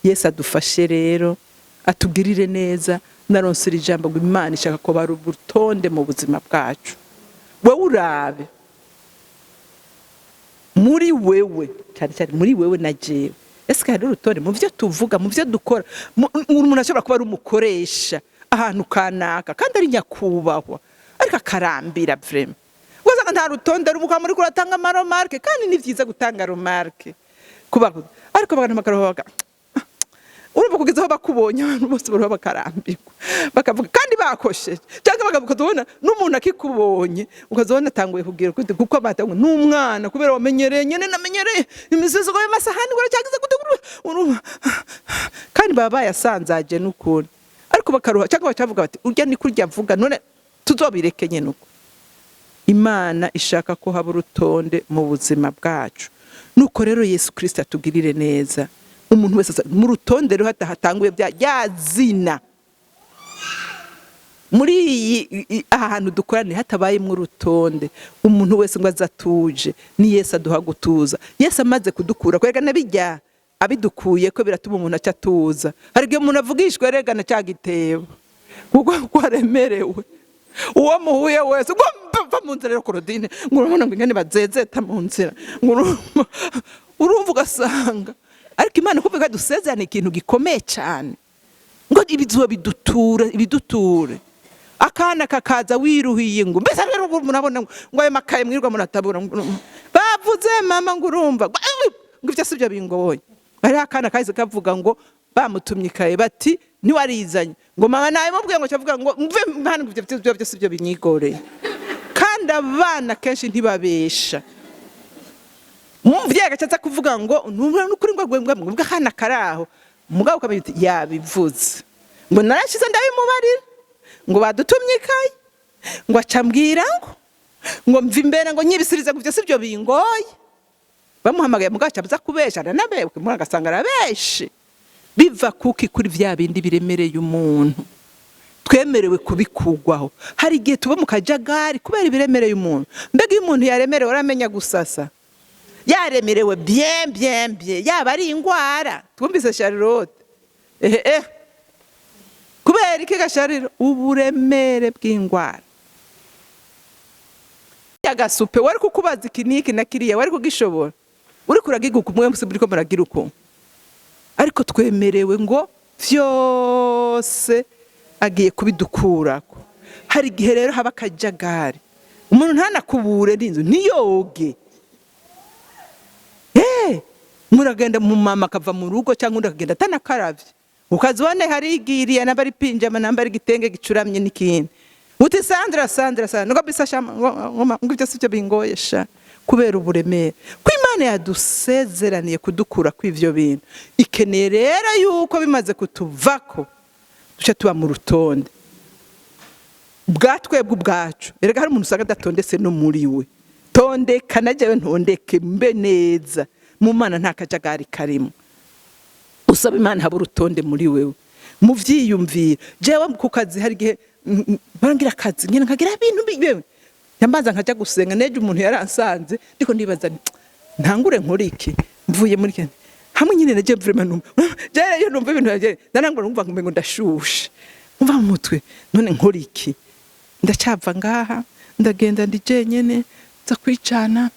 Yesu adufashe rero, atugirire neza. Naronsera ijambo ngo Imana ishaka ko bari urutonde mu buzima bwacu. Wewe urabe muri wewe, cyane cyane muri wewe na jewe, ese hari urutonde mu byo tuvuga, mu byo dukora? Umuntu ashobora kuba ari umukoresha ahantu kanaka kandi ari nyakubahwa, ariko akarambira vraiment, ugasanga nta rutonde rumuka muri kuratanga ama remarques. Kandi ni byiza gutanga remarque kuba, ariko abantu bakarohoka. Urumva kugeza aho bakubonye abantu bose bariho bakarambirwa, bakavuga kandi bakosheje, cyangwa bakavuga, ukazabona n'umuntu akikubonye, ukazabona atanguye kugira kuti kuko batanguye n'umwana kubera wamenyereye nyene, namenyereye imizigo y'amasahani ngo cyagize gute. Urumva kandi baba bayasanzaje n'ukuri, ariko bakaruha cyangwa bacavuga bati: "Urya ni kurya avuga." None tuzobireke nyene uko. Imana ishaka ko haba urutonde mu buzima bwacu. Nuko rero Yesu Kirisito atugirire neza. Umuntu wese mu rutonde rero hatanguye bya rya zina muri iyi aha hantu dukoraniye, hatabayemo urutonde, umuntu wese ngo aze atuje. Ni Yesu aduha gutuza. Yesu amaze kudukura kwereka bijya abidukuye ko biratuma umuntu aca atuza. Hari igihe umuntu avugishwa eregana cya gitebo kuko aremerewe, uwo muhuye wese ngo mva mu nzira. Rero Claudine, ngo urabona ngo ingene bazezeta mu nzira, ngo urumva ugasanga, ariko Imana kuvuga dusezerana ikintu gikomeye cyane, ngo ibizuba bidutura ibiduture. Akana kakaza wiruhiye, ngo mbese rero ngo murabona ngo ayo makaye mwirirwa muratabura, ngo bavuze mama, ngo urumva ngo ngo ibyo si byo bingoye. Hariho akana kahise kavuga ngo bamutumye ikaye, bati ntiwarizanye, ngo mama nabimubwiye, ngo cyavuga ngo mve hano, ngo ibyo byo si byo binyigoreye. Kandi abana kenshi ntibabesha. Umuvyeyi agaca aza kuvuga ngo nukuri, ngo ngo ngo akana karaho, mugabo ukamenya uti yabivuze, ngo narashize ndabimubarira, ngo badutumye ikaye, ngo aca ambwira ngo mva imbere, ngo nyibisirize, ngo ibyo si byo bingoye. Bamuhamagaye, mugabo aca aza kubesha, aranabebwe muri, agasanga arabeshe. Biva kuki? Kuri vya bindi biremereye umuntu. Twemerewe kubikugwaho. Hari igihe tuba mu kajagari kubera ibiremereye umuntu. Mbega iyo umuntu yaremerewe, aramenya gusasa yaremerewe bien bien bien, yaba ari ingwara twumvise Charlotte. Ehe eh, kubera iki gashariro? Uburemere bw'ingwara. Agasupe wari kukubaza iki n'iki na kiriya, wari kugishobora uri kuragiga uku, mwe muriko muragira uku. Ariko twemerewe ngo vyose agiye kubidukurako. Hari igihe rero haba akajagari, umuntu ntanakubure n'inzu, ntiyoge. Muragenda mu mama akava mu rugo cyangwa undi akagenda atanakaravye, ukazibone harigiriye namba ari pinjama, namba ari igitenge gicuramye n'ikindi, uti: "Sandra, Sandra, Sandra," ngo bisa shama, ngo ibyo sibyo bingoye sha. Kubera uburemere ko Imana yadusezeraniye kudukura kw'ivyo bintu, ikeneye rero yuko bimaze kutuvako duce tuba mu rutonde bwa twebwe ubwacu. Erega hari umuntu usanga adatondetse no muri we. Tondeka na jewe ntondeke mbe neza mu Mana, nta kajagari karimo. Usaba Imana haba urutonde muri wewe, mu vyiyumviro. Jewe ku kazi hari igihe Barangira akazi ngena nkagira ibintu bibe nyambaza, nkaja gusenga. Nejo umuntu yaransanze ndiko ndibaza nti, ntangure nkore iki mvuye muri kene hamwe nyine naje vraiment numva je iyo numva ibintu yaje ndarangura, numva ngo ndashushe, numva mu mutwe. None nkore iki? Ndacava ngaha, ndagenda ndi jenyene, nza kwicana,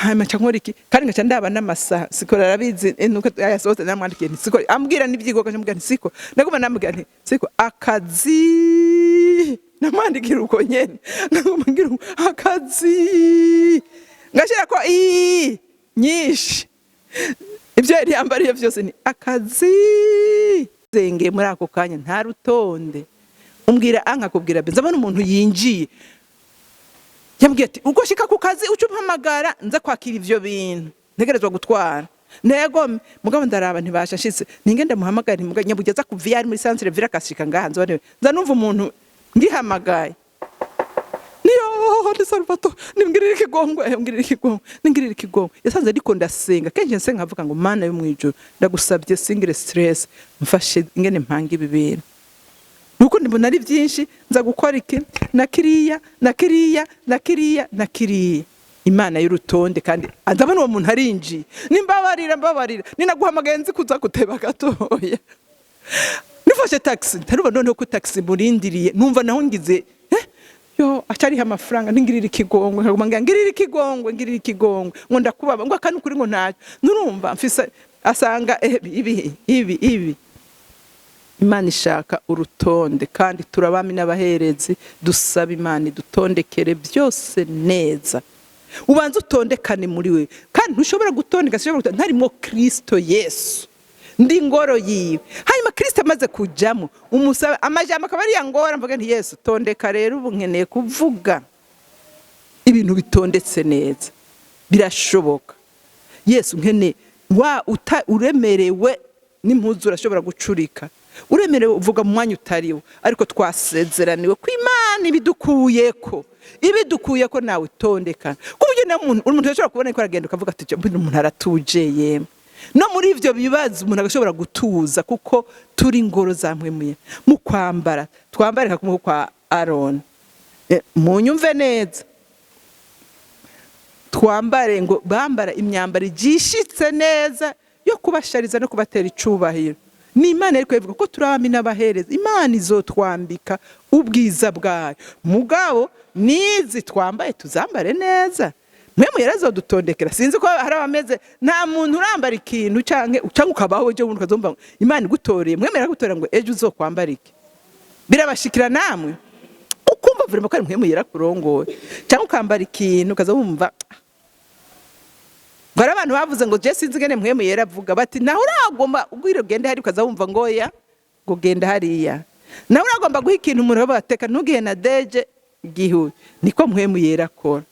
hanyuma nca nkora iki? Kandi ngaca ndaba n'amasaha. Siko arabizi, nuko yasohotse namwandikiye nti siko ambwira n'ivyigwa, ngaca mubwira nti siko naguma namubwira nti siko akazi, namwandikira uko nyene, ngaguma ngira uko, akazi ngashirako i nyinshi. Ibyo yari yambariye byose ni akazi. Zengeye muri ako kanya nta rutonde, umbwira A nkakubwira B. Nzabona umuntu yinjiye, yambwiye ati ubwo shika ku kazi uca umpamagara, nza kwakira ivyo bintu ntegerezwa gutwara. Ntego mugabo ndaraba ntibasha nshitse, ninge ndamuhamagara ntimuga nyabugeza kuva iyo ari muri centre ville akashika ngaha. Nzone nza numva umuntu ngihamagaye niyo ni Salvatore, nimbwirira ikigongwe, mbwirira ikigongwe, ningirira ikigongwe. Yasanze ariko ndasenga kenshi, nsenga nkavuga ngo Mana yo mwijuru, ndagusabye singire stress, mfashe ingene mpanga ibi bintu, nuko ndibona ari byinshi, nza gukora iki na kiriya na kiriya na kiriya na kiriya. Imana y'urutonde. Kandi ndabona uwo muntu arinjiye, nimbabarira, mbabarira, ninaguhamagaye nzi kuza guteba gatoya, nifashe taxi, ntarumva noneho ko taxi murindiriye, numva naho ngize yo acariho amafaranga, ntingirira ikigongwe, nkaguma ngira ngirira ikigongwe, ngirira ikigongwe, ngo ndakubaba, ngo akanu kuri, ngo ntacyo nurumva mfise asanga ibi ibi ibi. Imana ishaka urutonde, kandi turabami n'abaherezi. Dusaba Imana idutondekere byose neza. Ubanza utondekane muri we, kandi ntushobora gutondeka, sinshobora gutondeka ntarimo Kristo Yesu, ndi ngoro yiwe. Hanyuma Kristo amaze kujamo, umusaba amajambo akaba ariya ngora, mvuga nti Yesu tondeka rero, ubu nkeneye kuvuga ibintu bitondetse neza. Birashoboka. Yesu nkeneye wa uta, uremerewe n'impuzu urashobora gucurika, uremerewe uvuga mu mwanya utariwo, ariko twasezeraniwe ko Imana ibidukuyeko, ibidukuyeko nawe utondekana, ku buryo na umuntu ashobora kubona ko aragenda, ukavuga ati mbona umuntu aratuje yemwe. No muri ivyo bibazo umuntu agashobora gutuza, kuko turi ingoro za mpwemuye. Mu kwambara twambare nka kumwe kwa Aroni. Munyumve neza, twambare ngo bambara imyambaro igishitse neza yo kubashariza no kubatera icubahiro. Ni Imana ariko ivuga ko turi abami n'abahereza. Imana izotwambika ubwiza bwayo, mugabo nizi twambaye tuzambare neza. Mwe yarazodutondekera. Sinzi ko hari abameze, nta muntu urambara ikintu canke ukabaho ejo bundi ukazumva ngo Imana igutoreye, mwe yaragutorera ngo ejo uzokwambara iki. Birabashikira namwe ukumva vraiment ko ari mwe yarakurongoye, cyangwa ukambara ikintu ukaza wumva ngo hari abantu bavuze ngo je sinzi ingene mpwemu yera avuga, bati nawe uragomba ubwire ugende hari, ukaza wumva ngo oya, ngo genda hariya. Nawe uragomba guha ikintu umuntu, bateka ntugihe na deje gihuye. Niko mpwemu yera akora.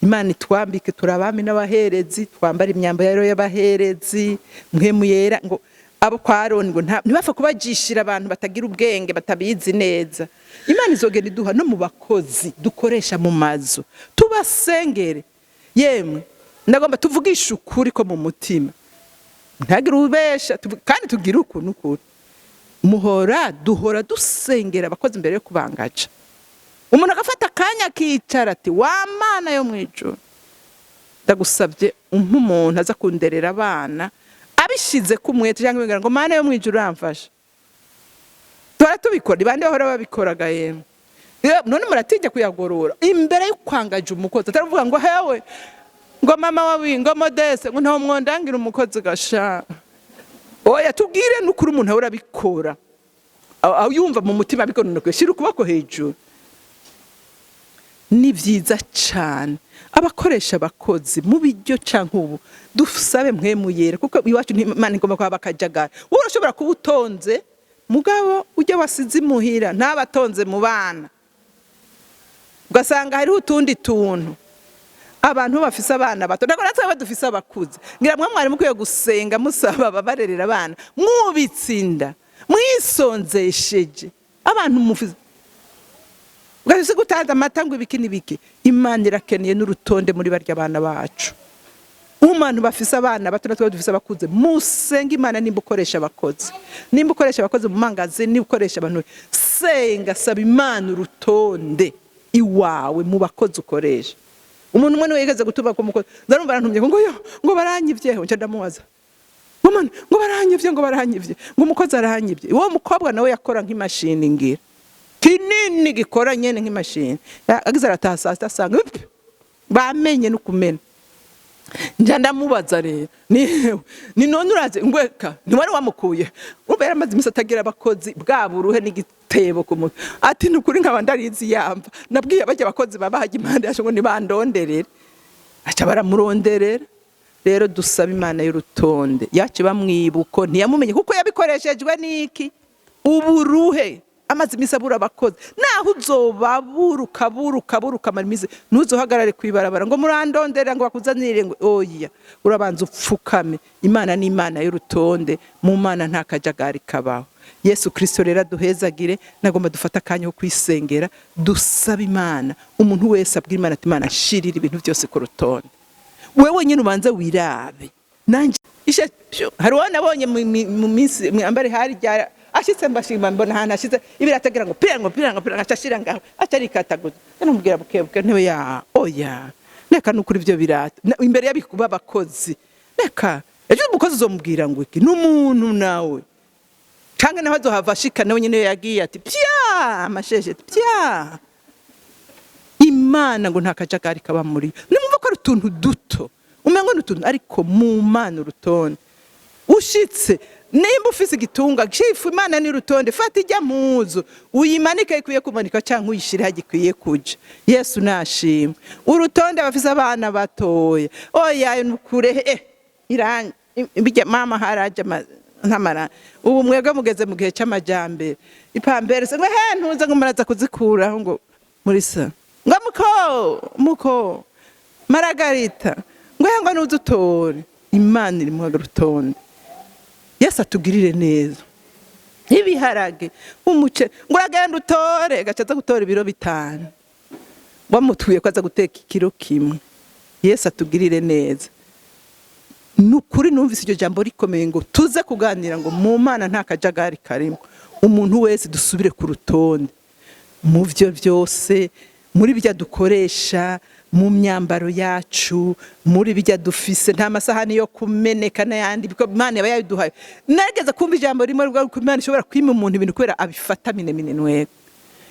Imana itwambike, turi abami n'abaherezi, twambara imyambaro y'abaherezi. Mpwemu yera ngo abo kwa Aroni ngo ntibapfa kubajishira abantu batagira ubwenge, batabizi neza. Imana izogenda iduha no mu bakozi dukoresha mu mazu, tubasengere. Yemwe, ndagomba tuvugishe ukuri ko mu mutima, ntagire ubesha, kandi tugire uku n'ukuri. Muhora duhora dusengera abakozi mbere yo kubangaja. Umuntu agafata akanya akicara ati wa Mana yo mu ijuru, ndagusabye umpe umuntu aza kunderera abana abishize ku mwete, cyangwa ngo Mana yo mu ijuru uramfasha. Tuhora tubikora, ni bande bahora babikoraga? Yemwe, none muratinya kuyagorora imbere yo kwangaja umukozi, ataravuga ngo hewe, ngo mama wawe, ngo Modeste, ngo ntawo mwondangira umukozi gasha. Oya, tubwire n'ukuri, umuntu ahora abikora yumva mu mutima abikononekwe, shyira ukuboko hejuru. Ni byiza cyane abakoresha abakozi mu biryo canke ubu dusabe mpwemu yera, kuko iwacu Imana igomba kuba akajagari. Wowe urashobora kuba utonze, mugabo ujya wasize imuhira ntabatonze mu bana, ugasanga hariho utundi tuntu. Abantu bafise abana bato, ntabwo natwe aba dufise abakuze, ngira mwe mwari mukwiye gusenga musaba ababarerera abana, mwubitse inda, mwisonzesheje abantu mufise, ugahise gutanze amata ngo ibiki n'ibiki. Imana irakeneye n'urutonde muri barya abana bacu. Umuntu bafise abana bato, natwe dufise abakuze, musenge Imana. Nimba ukoresha abakozi, nimba ukoresha abakozi mu mangazi, nimba ukoresha abantu, senga, saba Imana urutonde iwawe mu bakozi ukoresha. Umuntu umwe niwe yigeze gutuma ku mukozi, ndarumva arantumye ngo yo ngo baranyivyeho. Nca ndamubaza ngo: "Mana, ngo baranyivye, ngo baranyivye, ngo umukozi aranyivye." Uwo mukobwa nawe yakora nk'imashini, ngira kinini gikora nyene nk'imashini. Agize arataha saa 6, asanga bamenye no kumena. Nja ndamubaza rero: Ni none uraze ngweka ntiwari wamukuye?" Urumva yaramaze iminsi atagira abakozi, bwa buruhe n'igitebo ku mutwe. Ati: "Ni ukuri nkaba ndarizi yamva nabwiye bajya abakozi baba hajya impande yacu ngo nibandonderere." Aca baramuronderera. Rero dusaba Imana y'urutonde. Yacu bamwibuko ntiyamumenye kuko yabikoreshejwe n'iki? Uburuhe, amaze iminsi abura abakozi. Naho uzobabura, ukabura, ukabura, ukamara iminsi, ntuzohagarare kw'ibarabara ngo murandondera, ngo bakuzanire, ngo oya. Urabanza upfukame. Imana ni Imana y'urutonde. Mu Mana nta kajagari kabaho. Yesu Kristo rero aduhezagire. Nagomba dufate akanya ko kwisengera, dusaba Imana. Umuntu wese abwira Imana ati: "Imana, shirira ibintu byose ku rutonde." Wewe nyine ubanze wirabe. Nanjye ishe hari uwo nabonye mu minsi mwambare hari ryara ashitse, mbashima, mbona ahantu ashitse ibirategira ngo pira, ngo pira, ngo pira, ngaca ashira ngaho, aca arikataguza. Namubwira buke buke ntebe ya oya, neka nukuri ibyo birato imbere y'abikuba abakozi. Neka ejo umukozi uzomubwira ngo iki? N'umuntu nawe canke naho azohava ashika nawe nyene yagiye ati pya amasheshe pya. Imana ngo nta kajagari kaba muri yo. Nimumva ko ari utuntu duto, umengo ni utuntu, ariko mu Mana urutonde. Ushitse, nimba ufise igitunga cifu, Imana ni urutonde. Fata ijya muzu uyimanike ikwiye kumanika, canke uyishire hagikwiye kuja. Yesu nashimwe. Urutonde, abafise abana batoya, oya nukure irangi bijya mama haraje ntamara. Ubu mwebwe mugeze mu gihe c'amajambere, ipambere se ngo he ntuze ngo muraza kuzikuraho, ngo muri sa ngo muko muko maragarita ngo he ngo nuze utore. Imana iri mu rutonde. Yesu atugirire neza. Ibiharage, umuceri, ngo uragenda utore, gaca aza gutora ibiro 5, wamutuye ko aza guteka ikiro 1. Yesu atugirire neza. Ni ukuri numvise iryo jambo rikomeye ngo tuze kuganira ngo mu Mana nta kajagari karimo. Umuntu wese dusubire ku rutonde mu byo byose, muri bya dukoresha, mu myambaro yacu, muri bijya dufise. Nta masahani yo kumeneka n'ayandi, kuko Imana yaba yabiduhaye. Narigeze kumva ijambo rimwe rivuga ko Imana ishobora kwima umuntu ibintu kubera abifata minenwe.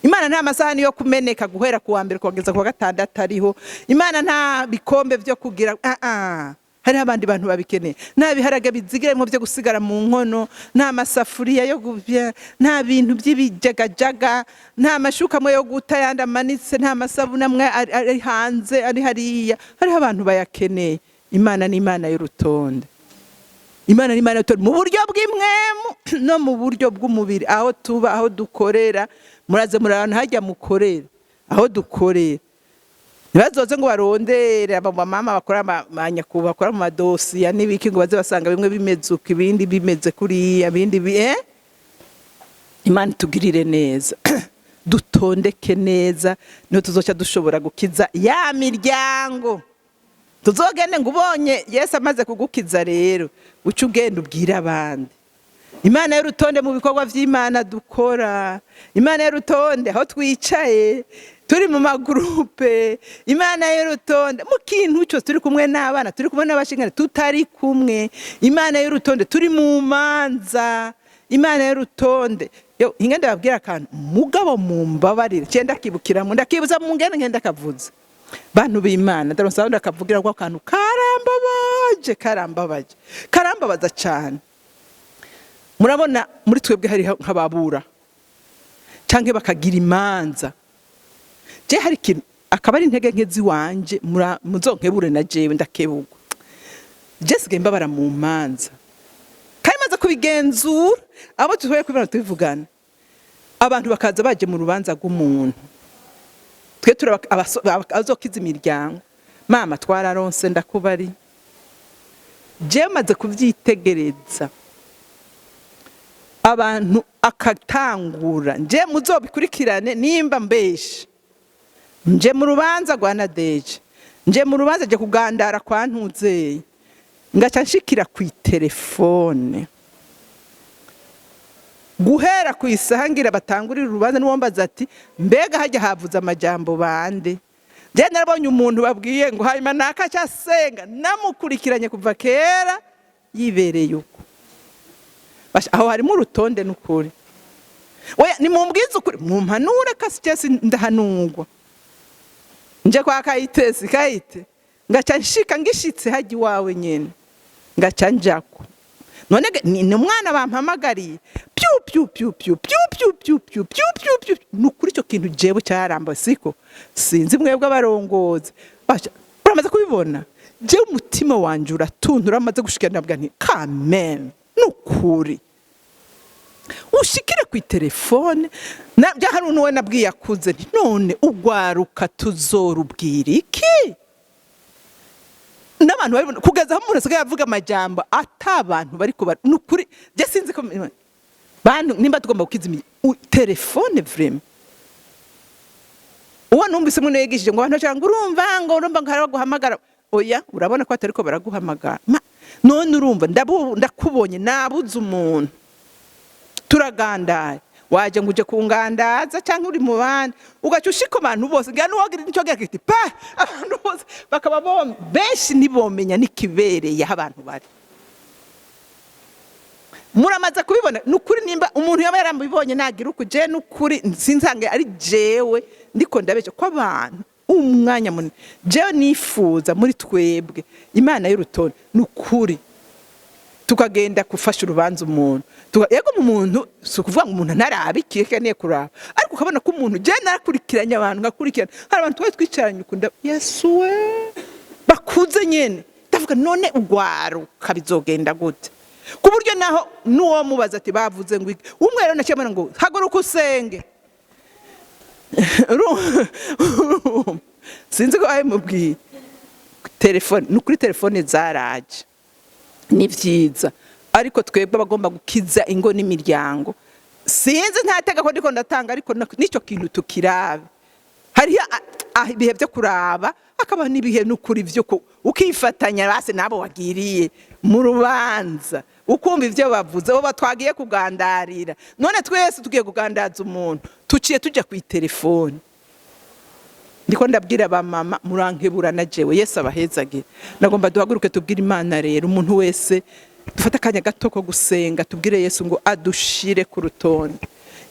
Imana nta masahani yo kumeneka guhera ku wa mbere kugeza ku wa gatandatu ariho. Imana nta bikombe byo kugira, ah ah, hariho abandi bantu babikeneye. Nta biharage bizigiremo byo gusigara mu nkono, nta masafuriya yo guvya, nta bintu by'ibijagajaga, nta mashuka amwe yo guta ayandi amanitse, nta masabune amwe ari hanze, ari hariya, hariho abantu bayakeneye. Imana ni Imana y'urutonde. Imana ni Imana y'urutonde mu buryo bw'imwemu no mu buryo bw'umubiri, aho tuba, aho dukorera. Muraze muri ahantu hajya mukorera, aho dukorera, ntibazoze ngo barondere aba mama bakora ba bakora mu madosiya n'ibiki, ngo baze basanga bimwe bimeze uko, ibindi bimeze kuriya, ibindi bi. Imana itugirire neza, dutondeke neza, niho tuzoca dushobora gukiza ya miryango. Tuzogende ngo ubonye Yesu amaze kugukiza rero, uce ugenda ubwire abandi. Imana y'urutonde mu bikorwa by'Imana dukora, Imana y'urutonde aho twicaye turi mu magurupe, Imana y'urutonde mu kintu cyose, turi kumwe n'abana, turi kumwe n'abashingana, tutari kumwe, Imana y'urutonde turi mu manza, Imana y'urutonde. Yo ingenda babwira akantu, mugabo mumbabarire, cyenda kibukiramo, ndakibuza mu ngende ngenda kavuze. Bantu b'Imana, ndaronsa ndakavugira ko akantu karambabaje, karambabaje, karambabaza cyane. Murabona muri twebwe hari nk'ababura canke bakagira imanza. Je hari ikintu akaba ari intege nke ziwanje, muzonkebure na jewe ndakebugwa. Je sigaye mbabara mu manza, kandi maze kubigenzura, abo tuhoye kubibona tubivugana, abantu bakaza baje mu rubanza rw'umuntu, twe turi abazokiza imiryango. Mama twararonse, ndakubari je maze kuvyitegereza, abantu akatangura, nje muzobikurikirane nimba mbeshe. Nje mu rubanza rwa Nadeje, nje mu rubanza, je kugandara kwa Ntuzeye. Ngaca nshikira ku telefone guhera ku isaha ngira batangurira urubanza, n'uwambaza ati: "Mbega hajya havuze amajambo bande?" Njye narabonye umuntu babwiye ngo hanyuma nakaca asenga, namukurikiranye kuva kera yibereye uko. Basha, aho harimo urutonde n'ukuri. Oya, nimumbwize ukuri, mumpanure kasi cyese ndahanurwa. Nje kwa Kayitesi, Kayite, ngaca nshika, ngishitse hajya iwawe nyene ngaca njako. None ni umwana bampamagariye, pyu pyu pyu pyu pyu pyu pyu pyu pyu pyu pyu. Ni ukuri icyo kintu jewe cyaramba, siko sinzi mwebwe abarongozi. Basha, uramaze kubibona, jewe umutima wanje uratuntura, uramaze gushikira, ndavuga nti kameme nukuri ushikire ku telefone. Na bya hari uwo nabwiye akuze nti: "None ugwaruka tuzorubwira iki?" N'abantu babibona kugeza aho umuntu asigaye avuga amajambo ata abantu bari kuba. Nukuri je sinzi ko bantu nimba tugomba gukiza telefone vraiment. Uwo numvise umuntu yigishije ngo abantu bashaka ngo urumva ngo hari baguhamagara. Oya, urabona ko atariko baraguhamagara. None urumva ndakubonye, nabuze umuntu, turagandaye, waje ngo uje kungandaza cyangwa uri mu bandi, ugaca ushika abantu bose ngira n'uwagira nicyo gira kiti pa, abantu bose bakaba benshi ntibomenya n'ikibereye aho abantu bari. Muramaze kubibona, ni ukuri nimba umuntu yaba yaramubibonye nagira uku. Je n'ukuri sinsange ari jewe ndiko ndabeshya ko abantu umwanya munini jewe nifuza muri twebwe Imana y'urutonde, ni ukuri tukagenda gufasha urubanza umuntu. Yego, mu muntu si ukuvuga ngo umuntu ntarabe ikihe keneye kuraba, ariko ukabona ko umuntu, jewe narakurikiranye abantu, nkakurikirana, hari abantu twari twicaranye ukunda Yesu we bakuze nyene, ndavuga: "None ugwaruka bizogenda gute?" Ku buryo naho n'uwo mubaza ati: "Bavuze ngo iki?" Umwe rero nakemura ngo: "Haguruka usenge." Sinzi ko babimubwiye. Telefone, ni ukuri telefone zaraje, ni byiza, ariko twebwe abagomba gukiza ingo n'imiryango, sinzi, nta tegeko ndiko ndatanga, ariko n'icyo kintu tukirabe. Hariho ibihe byo kuraba, hakaba n'ibihe n'ukuri byo ukifatanya base nabo wagiriye mu rubanza, ukumva ibyo bavuze, bo twagiye kugandarira. None twese tugiye kugandaza umuntu, tuciye tujya ku telefone. Ndiko ndabwira abamama, murankebura na jewe, Yesu abahezagire. Nagomba duhaguruke tubwire Imana rero, umuntu wese dufate akanya gato ko gusenga, tubwire Yesu ngo adushire ku rutonde.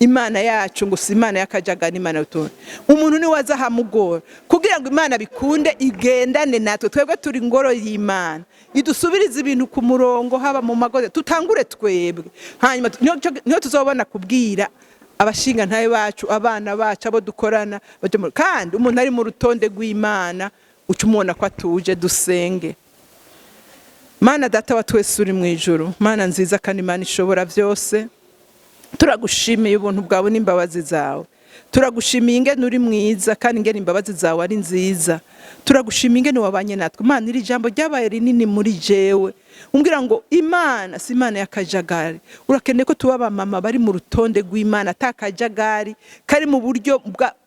Imana yacu ngo si Imana y'akajagari, Imana y'urutonde. Umuntu niwe aza ahamugora kugira ngo Imana bikunde igendane natwe. Twebwe turi ingoro y'Imana, idusubirize ibintu ku murongo, haba mu magozi. Tutangure twebwe, hanyuma niho tuzobona kubwira abashinga ntawe bacu, abana bacu, abo dukorana baje kandi umuntu ari mu rutonde rw'Imana uca umubona ko atuje. Dusenge. Mana Data wa twese uri mu ijuru, Mana nziza kandi Imana ishobora byose, turagushimiye ubuntu bwawe n'imbabazi zawe. Turagushimiye ingene uri mwiza kandi ingene imbabazi zawe ari nziza. Turagushimiye ingene wabanye natwe. Imana, iri jambo ryabaye rinini muri jewe, umbwira ngo Imana si Imana y'akajagari. Urakeneye ko tuba abamama bari mu rutonde rw'Imana, ata kajagari kari mu buryo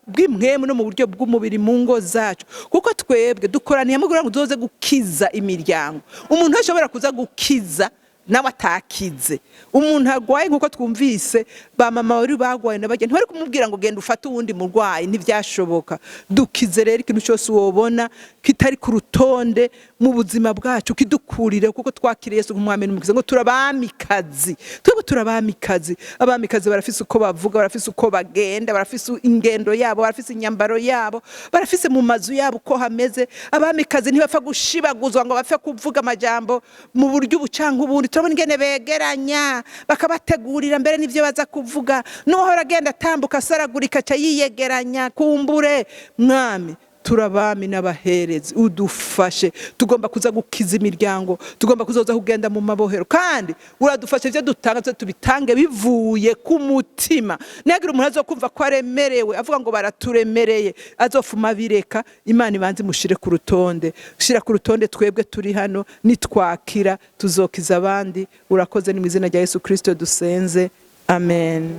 bw'impwemu no mu buryo bw'umubiri mu ngo zacu, kuko twebwe dukoraniye hamwe kugira ngo tuzoze gukiza imiryango. Umuntu ashobora kuza gukiza nawe atakize. Umuntu arwaye, nk'uko twumvise ba mama bari bagwaye n'abageni, ntibari kumubwira ngo: "Genda ufate uwundi murwayi." Ntibyashoboka. Dukize rero ikintu cyose wobona kitari ku rutonde mu buzima bwacu, kidukurire, kuko twakiriye Yesu nk'umwami n'umukiza. Ngo turabamikazi, twebwe turabamikazi. Abamikazi barafise uko bavuga, barafise uko bagenda, barafise ingendo yabo, barafise inyambaro yabo, barafise mu mazu yabo uko hameze. Abamikazi ntibapfa gushibaguzwa ngo bapfe kuvuga amajambo mu buryo ubu canke ubundi. Turabona ingene begeranya, bakabategurira mbere n'ivyo baza kuvuga. N'uwahora agenda atambuka asaragurika aca yiyegeranya. Kumbure Mwami, turabami n'abaherezi, udufashe. Tugomba kuza gukiza imiryango, tugomba kuzoza kugenda mu mabohero, kandi uradufashe ibyo dutanga tuze tubitange bivuye ku mutima. Ntihagire umuntu azokumva ko aremerewe, avuga ngo baraturemereye, azofuma bireka. Imana ibanze imushire ku rutonde. Shira ku rutonde twebwe turi hano, nitwakira tuzokiza abandi. Urakoze, ni mu izina rya Yesu Kristo dusenze, amen.